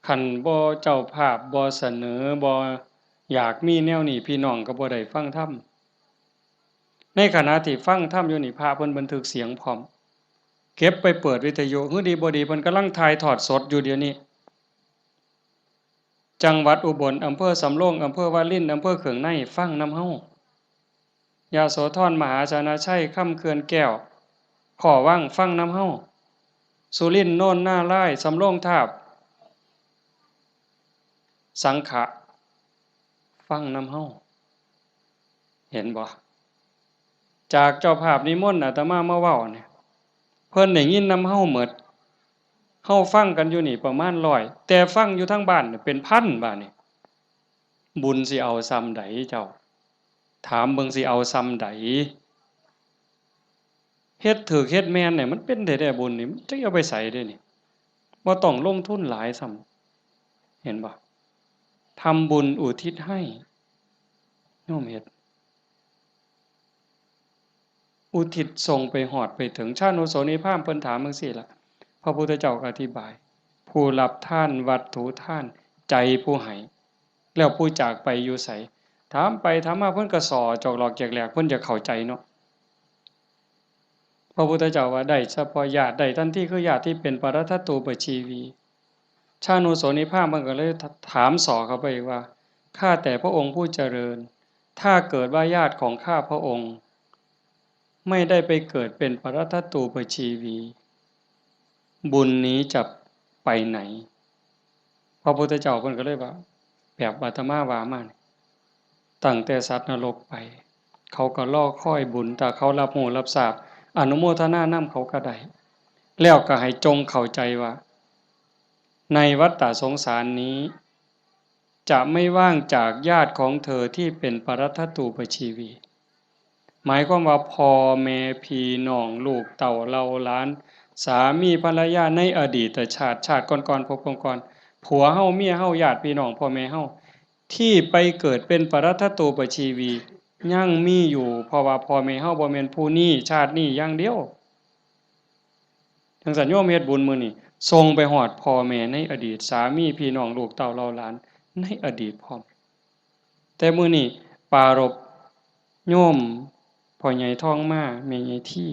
คันบ่เจ้าภาพบ่เสนอ บ่อยากมีแนวนี้ พี่น้องก็บ่ได้ฟังธรรม ในขณะที่ฟังธรรมอยู่นี่ พระเพิ่นบันทึกเสียงพร้อม เก็บไปเปิดวิทยุ หื้อดีบ่ดี เพิ่นกำลังถ่ายทอดสดอยู่เดี๋ยวนี้ จังหวัดอุบล อำเภอสำโรง อำเภอวาริน อำเภอเขืองใน ฟังนำเฮา ยโสธร มหาชนะชัย คำเขื่อนแก้ว ขอวัง ฟังนำเฮา สุรินทร์ โนนนารายณ์ สำโรงทาบ สังขะ ฟังนำเฮา เห็นบ่ จากเจ้าภาพนิมนต์อาตมามาเว้าเนี่ย เพิ่นได้ยินนำเฮาหมด เฮาฟังกันอยู่นี่ประมาณร้อย แต่ฟังอยู่ทางบ้านเนี่ยเป็นพันบาดนี่ บุญสิเอาส่ำใดเจ้า ถามเบิ่งสิเอาส่ำใด เฮ็ดถูกเฮ็ดแม่นเนี่ยมันเป็นแท้ๆ บุญนี่ มันจักเอาไปไสเด้นี่ บ่ต้องลงทุนหลายซ้ำ เห็นบ่ ทำบุญอุทิศให้ โยมเฮ็ด อุทิศส่งไปฮอดไปถึง ชานุโสนีพราหมณ์เพิ่นถามจั่งซี้ล่ะ พระพุทธเจ้าก็อธิบาย ผู้รับทานวัตถุทาน ใจผู้ให้ แล้วผู้จากไปอยู่ไส ถามไปถามมาเพิ่นก็ส่อจอกหลอกแจกแหลก เพิ่นอยากเข้าใจเนาะ พระพุทธเจ้าว่าได้เฉพาะญาติ ได้ทันทีคือญาติที่เป็นปรัตถตูปชีวี ชานุโสนีพราหมณ์เพิ่นก็เลยถามส่อเข้าไปอีกว่า ข้าแต่พระองค์ผู้เจริญ ถ้าเกิดว่าญาติของข้าพระองค์ ไม่ได้ไปเกิดเป็นปรัตถตูปชีวี บุญนี้จะไปไหน พระพุทธเจ้าเพิ่นก็เลยว่า แบบอาตมาว่ามานี่ ตั้งแต่สัตว์นรกไป เขาก็รอคอยบุญ ถ้าเขารับรู้รับทราบ อนุโมทนานำเขาก็ได้ แล้วก็ให้จงเข้าใจว่า ในวัฏฏะสงสารนี้ จะไม่ว่างจากญาติของเธอที่เป็นปรัตถตูปชีวี หมายความว่าพ่อแม่พี่น้องลูกเต้าเหล่าหลาน สามีภรรยาในอดีตชาติ ชาติก่อนๆ ภพก่อนๆ ผัวเฮา เมียเฮา ญาติพี่น้องพ่อแม่เฮา ที่ไปเกิดเป็นปรัตถตูปชีวี ยังมีอยู่ เพราะว่าพ่อแม่เฮาบ่แม่นผู้นี้ชาตินี้อย่างเดียว จั่งซั้นโยมเฮ็ดบุญมื้อนี้ ส่งไปฮอดพ่อแม่ในอดีต สามีพี่น้องลูกเต้าเหล่าหลานในอดีตพร้อม แต่มื้อนี้ปรารภโยมพ่อใหญ่ทองมา แม่ใหญ่ที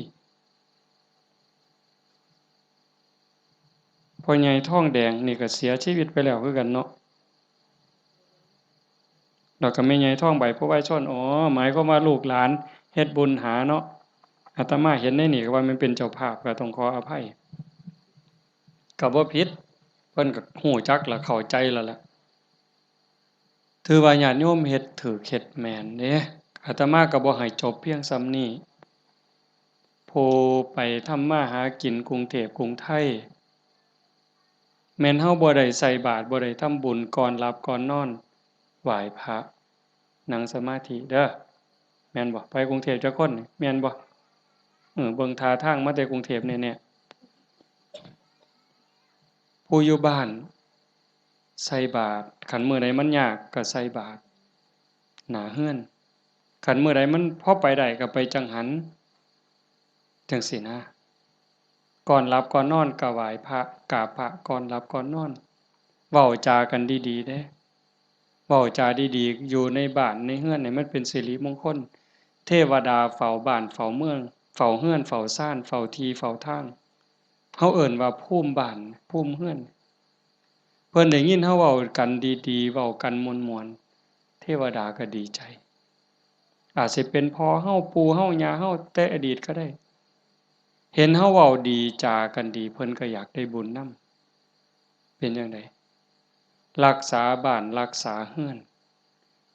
พ่อใหญ่ทองแดงนี่ก็เสียชีวิตไปแล้วคือกันเนาะ แล้วก็แม่ใหญ่ทองใบ ผู้วายชน อ๋อ หมายความว่าลูกหลานเฮ็ดบุญหาเนาะ อาตมาเห็นในนี่ก็ว่ามันเป็นเจ้าภาพ ก็ต้องขออภัย ก็บ่ผิด เพิ่นก็ฮู้จักและเข้าใจแล้วล่ะ ถือว่าญาติโยมเฮ็ดถูกเฮ็ดแม่นเด้ อาตมาก็บ่ให้จบเพียงส่ำนี้ ผู้ไปทำมาหากินกรุงเทพกรุงไทย แม่นเฮาบ่ได้ใส่บาตร บ่ได้ทำบุญ ก่อนหลับก่อนนอนไหว้พระ นั่งสมาธิเด้อ แม่นบ่ ไปกรุงเทพจักคนนี่ แม่นบ่ เออ เบิ่งท่าทางมาแต่กรุงเทพแน่ๆ ผู้อยู่บ้านใส่บาตร คันมื้อใดมันยากก็ใส่บาตรหน้าเฮือน คันมื้อใดมันพอไปได้ก็ไปจังหัน จั่งซี้นะ ก่อนหลับก่อนนอนก็ไหว้พระ กราบพระก่อนหลับก่อนนอน เว้าจากันดีๆ เด้ เว้าจาดีๆ อยู่ในบ้านในเฮือนให้มันเป็นสิริมงคล เทวดาเฝ้าบ้านเฝ้าเมือง เฝ้าเฮือนเฝ้าซาน เฝ้าที่เฝ้าทาง เฮาเอิ้นว่าภูมิบ้าน ภูมิเฮือน เพิ่นได้ยินเฮาเว้ากันดีๆ เว้ากันม่วนๆ เทวดาก็ดีใจ อาจสิเป็นพ่อเฮา ปู่เฮา ย่าเฮา แต่อดีตก็ได้ เห็นเฮาเว้าดีจากันดี เพิ่นก็อยากได้บุญนำ เป็นจั่งใด รักษาบ้านรักษาเฮือน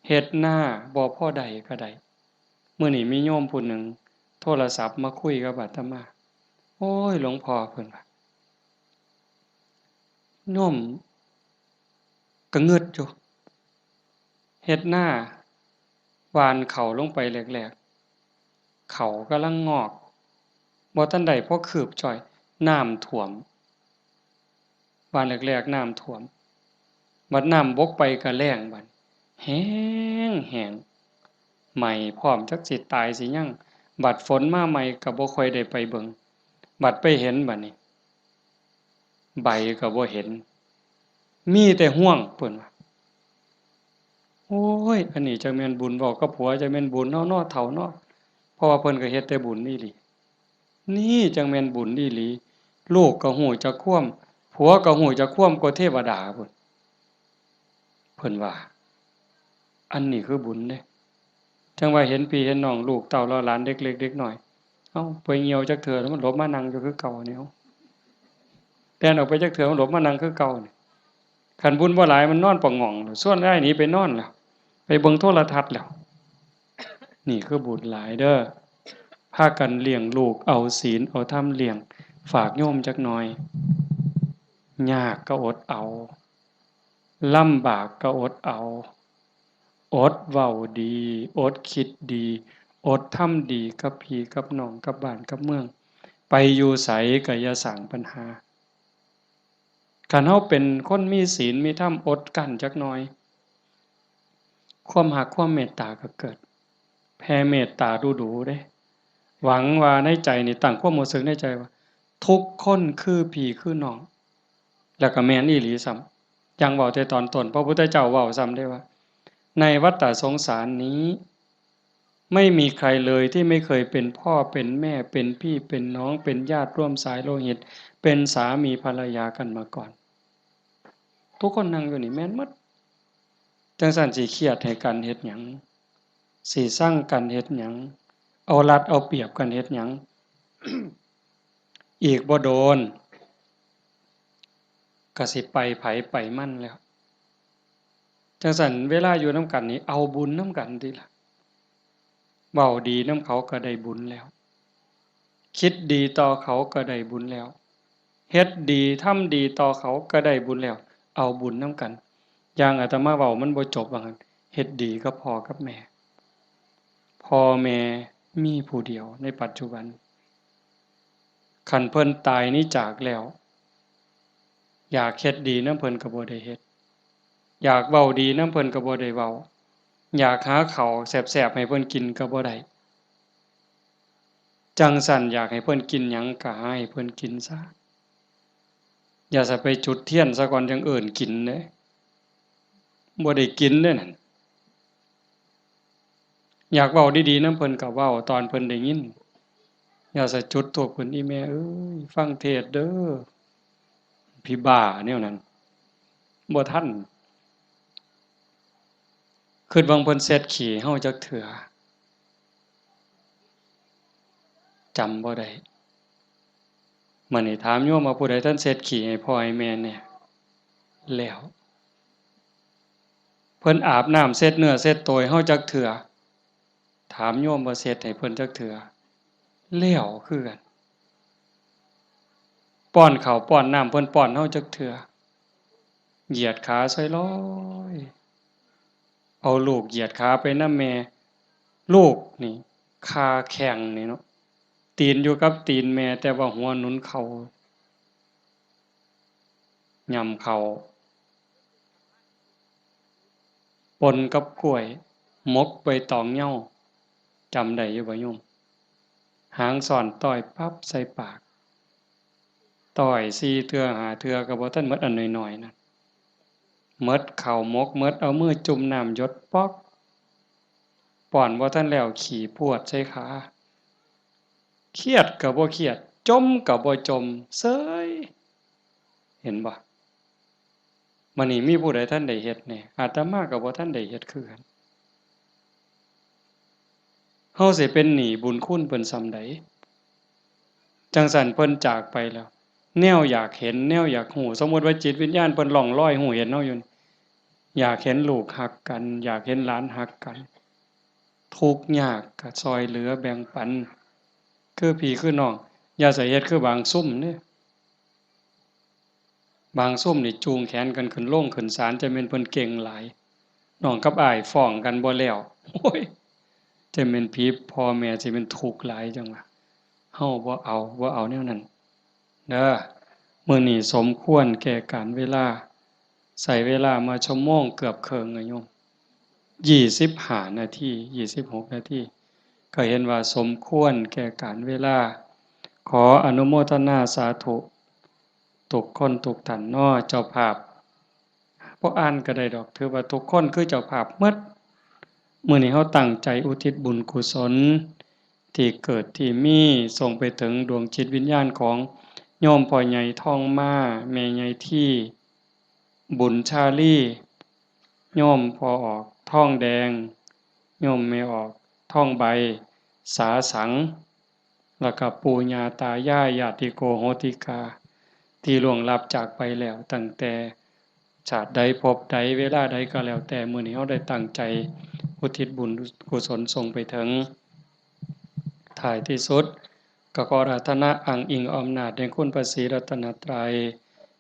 เฮ็ดนาบ่พอได้ก็ได้ มื้อนี้มีโยมผู้หนึ่งโทรศัพท์มาคุยกับอาตมา โอ้ย หลวงพ่อ เพิ่นว่า โยมก็งึดอยู่ เฮ็ดนา หว่านเข้าลงไปแรกๆ เข้ากำลังงอก บ่ทันได้พอคืบจ้อย น้ำท่วม หว่านแรกๆ น้ำท่วม บัดน้ำบกไปก็แล้งบัด แห้งแห้ง ไหม้พร้อม จักสิตายสิหยัง บัดฝนมาใหม่ก็บ่ค่อยได้ไปเบิ่ง บัดไปเห็นบัดนี้ ใบก็บ่เห็น มีแต่ฮวง เพิ่นว่า โอ้ย อันนี้จักแม่นบุญ เว้ากับผัวจักแม่นบุญเนาะ เนาะ เฒ่าเนาะ เพราะว่าเพิ่นก็เฮ็ดแต่บุญอีหลี นี่จักแม่นบุญอีหลี ลูกก็ฮู้จักความ ผัวก็ฮู้จักความกว่าเทวดาพุ้น เพิ่นว่า อันนี้คือบุญเด้ จั่งว่าเห็นพี่เห็นน้อง ลูกเต้าเหล่าหลาน เด็กเล็กเด็กน้อย เอ้า ไปเหี่ยวจักเทื่อ มันหลบมานั่งอยู่คือเก่านี่ เอ้า แล่นออกไปจักเทื่อ มันหลบมานั่งคือเก่านี่ คันบุญบ่หลาย มันนอนปะหง่อง ชวนอ้ายหนีไปนอนแล้ว ไปเบิ่งโทรทัศน์แล้ว นี่คือบุญหลายเด้อ พากันเลี้ยงลูก เอาศีลเอาธรรมเลี้ยง ฝากโยมจักหน่อย ยากก็อดเอา ลำบากก็อดเอา อดเว้าดี อดคิดดี อดทำดีกับพี่กับน้อง กับบ้านกับเมือง ไปอยู่ไสก็อย่าสร้างปัญหา คันเฮาเป็นคนมีศีลมีธรรม อดกลั้นจักหน่อย ความฮักความเมตตาก็เกิด แผ่เมตตาดูๆ เด้ หวังว่าในใจนี่ ตั้งความรู้สึกในใจว่า ทุกคนคือพี่คือน้อง แล้วก็แม่นอีหลีซ้ำ อย่างเว้าแต่ตอนต้น พระพุทธเจ้าเว้าซ้ำเด้ว่า ในวัฏฏะสงสารนี้ ไม่มีใครเลยที่ไม่เคยเป็นพ่อเป็นแม่ เป็นพี่เป็นน้อง เป็นญาติร่วมสายโลหิต เป็นสามีภรรยากันมาก่อน ทุกคนนั่งอยู่นี่แม่นหมด จั่งซั้นสิเครียดให้กันเฮ็ดหยัง สิซังกันเฮ็ดหยัง เอารัดเอาเปรียบกันเฮ็ดหยัง อีกบ่โดน ก็สิไปไผไปมันแล้ว จั่งซั้นเวลาอยู่นำกันนี่ เอาบุญนำกันติล่ะ เว้าดีนำเขาก็ได้บุญแล้ว คิดดีต่อเขาก็ได้บุญแล้ว เฮ็ดดีทำดีต่อเขาก็ได้บุญแล้ว เอาบุญนำกัน อย่างอาตมาเว้ามันบ่จบว่างั้น เฮ็ดดีกับพ่อกับแม่ พ่อแม่มีผู้เดียวในปัจจุบัน คันเพิ่นตายหนีจากแล้ว อยากเฮ็ดดีนำเพิ่นก็บ่ได้เฮ็ด อยากเว้าดีนำเพิ่นก็บ่ได้เว้า อยากหาข้าวแซ่บๆ ให้เพิ่นกินก็บ่ได้ จั่งซั้นอยากให้เพิ่นกินหยังก็หาให้เพิ่นกินซะ อย่าซะไปจุดเทียนซะก่อนจั่งเอิ้นกินเด้ บ่ได้กินเด้นั่น อยากเว้าดีๆนำเพิ่นก็เว้าตอนเพิ่นได้ยิน อย่าซะจุดธูปขึ้น อีแม่เอ้ย ฟังเทศน์เด้อ ผีบ้าแนวนั้น บ่ทัน คิดว่าเพิ่นเช็ดขี้เฮาจักเทื่อ จำบ่ได้ มื้อนี้ถามโยมว่าผู้ใดทันเช็ดขี้ให้พ่อให้แม่แหน่ แล้ว เพิ่นอาบน้ำเช็ดเนื้อเช็ดตัวให้เฮาจักเทื่อ ถามโยมว่าเช็ดให้เพิ่นจักเทื่อ แล้วคือกัน ป้อนข้าวป้อนน้ำเพิ่นป้อนเฮาจักเทื่อ เหยียดขาใส่ลอย เอาลูกเหยียดขาไปนำแม่ ลูกนี่ คาแข้งนี่เนาะ ตีนอยู่กับตีนแม่ แต่ว่าหัวหนุนเข่า ย่ำเข่า ปนกับกล้วย หมกใบตองเหย้า จำได้อยู่บ่โยม หางซ้อนต้อยปั๊บใส่ปาก ต้อยสี่เทื่อห้าเทื่อก็บ่ทันหมดอันน้อยๆนั่น หมดข้าวหมก หมดเอามือจุ่มน้ำหยดป๊อก ป้อนบ่ทันแล้วขี้พรวดใส่ขา เครียดก็บ่เครียด จ่มก็บ่จ่ม เซย เห็นบ่ มื้อนี้มีผู้ใดทันได้เฮ็ดแหน่ อาตมาก็บ่ทันได้เฮ็ดคือกัน เฮาสิเป็นหนี้บุญคุณเพิ่นส่ำใด จั่งซั้นเพิ่นจากไปแล้ว แนวอยากเห็น แนวอยากฮู้ สมมุติว่าจิตวิญญาณเพิ่นล่องลอยฮู้เห็นเฮาอยู่นี่ อยากเห็นลูกฮักกัน อยากเห็นหลานฮักกัน ทุกข์ยากก็ซ่อยเหลือแบ่งปัน คือพี่คือน้อง อย่าใส่เฮ็ดคือบางซุมเด้ บางซุมนี่จูงแขนกันขึ้นโรงขึ้นศาล จั่งแม่นเพิ่นเก่งหลาย น้องกับอ้ายฟ้องกันบ่แล้ว โอ้ย จั่งแม่นผีพ่อแม่สิแม่นทุกข์หลายจั่งว่า เฮาบ่เอา บ่เอาแนวนั้นเด้อ มื้อนี้สมควรแก่กาลเวลา ใช้เวลามาชั่วโมงเกือบครึ่งอะโยม ยี่สิบห้านาที ยี่สิบหกนาที ก็เห็นว่าสมควรแก่กาลเวลา ขออนุโมทนาสาธุ ทุกคนทุกท่านเนาะ เจ้าภาพ บ่อ่านก็ได้ดอก ถือว่าทุกคนคือเจ้าภาพหมด มื้อนี้เฮาตั้งใจอุทิศบุญกุศล ที่เกิดที่มี ส่งไปถึงดวงจิตวิญญาณของโยมพ่อใหญ่ทองมา แม่ใหญ่ที บุญชาลี โยมพ่อออกทองแดง โยมแม่ออกทองใบ สาสัง แล้วก็ปู่ย่าตายาย ญาติโกโหติกา ที่ล่วงลับจากไปแล้ว ตั้งแต่ชาติใดภพใดเวลาใดก็แล้วแต่ มื้อนี้เฮาได้ตั้งใจอุทิศบุญกุศลส่งไปถึง ท้ายที่สุด ก็ขออาราธนาอ้างอิงอำนาจแห่งคุณพระศรีรัตนตรัย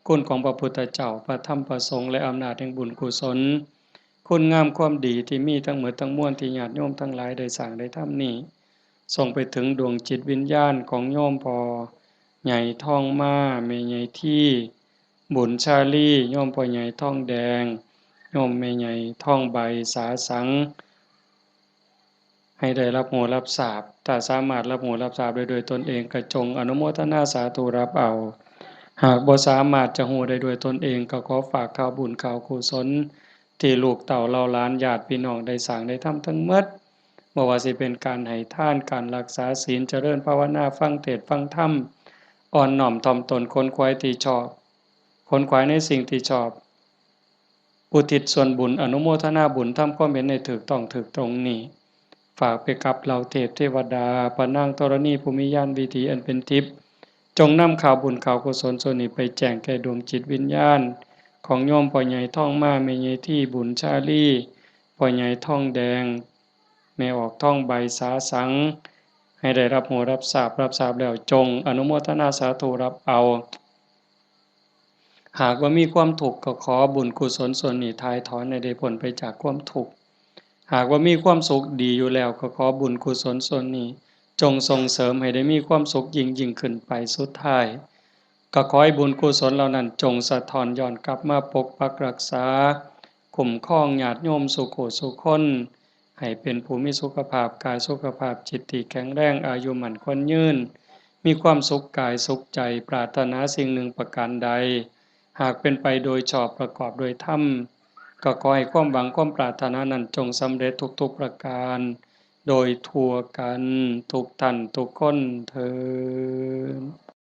คุณของพระพุทธเจ้า พระธรรม พระสงฆ์ และอำนาจแห่งบุญกุศล คุณงามความดีที่มีทั้งหมดทั้งมวลที่ญาติโยมทั้งหลายได้สร้างได้ทำนี้ ส่งไปถึงดวงจิตวิญญาณของโยมพ่อใหญ่ทองมา แม่ใหญ่ที บุญชาลี โยมพ่อใหญ่ทองแดง โยมแม่ใหญ่ทองใบ สาสัง ให้ได้รับรู้รับทราบ ถ้าสามารถรับรู้รับทราบได้ด้วยตนเอง ก็จงอนุโมทนาสาธุรับเอา หากบ่สามารถจะรู้ได้ด้วยตนเอง ก็ขอฝากข่าวบุญข่าวกุศล ที่ลูกเต้าเหล่าหลานญาติพี่น้องได้สร้างได้ทำทั้งหมด บ่ว่าสิเป็นการให้ทาน การรักษาศีล เจริญภาวนา ฟังเทศน์ฟังธรรม อ่อนน้อมถ่อมตน ขนขวายที่ชอบ ขนขวายในสิ่งที่ชอบ อุทิศส่วนบุญ อนุโมทนาบุญ ทำความเห็นให้ถูกต้องถูกตรงนี้ ฝากไปกับเหล่าเทพเทวดา พระนางธรณีผู้มีญาณวิถีอันเป็นทิพย์ จงนำข่าวบุญข่าวกุศลส่วนนี้ไปแจ้งแก่ดวงจิตวิญญาณ ของโยมพ่อใหญ่ทองมา แม่ใหญ่ที บุญชาลี พ่อใหญ่ทองแดง แม่ออกทองใบ สาสัง ให้ได้รับรู้รับทราบ รับทราบแล้วจงอนุโมทนาสาธุรับเอา หากว่ามีความทุกข์ก็ขอบุญกุศลส่วนนี้ถ่ายถอนให้ได้พ้นไปจากความทุกข์ หากว่ามีความสุขดีอยู่แล้วก็ขอบุญกุศลส่วนนี้ จงส่งเสริมให้ได้มีความสุขยิ่งยิ่งขึ้นไป สุดท้าย ก็ขอให้บุญกุศลเหล่านั้นจงสะท้อนย้อนกลับมาปกปักรักษา คุ้มครองญาติโยมสู่ผู้สู่คน ให้เป็นผู้มีสุขภาพกายสุขภาพจิตที่แข็งแรง อายุมั่นขวัญยืน มีความสุขกายสุขใจ ปรารถนาสิ่งหนึ่งประการใด หากเป็นไปโดยชอบประกอบโดยธรรม ก็ขอให้ความหวังความปรารถนานั้นจงสำเร็จทุกๆประการ โดยทั่วกันทุกท่านทุกคนเทอญ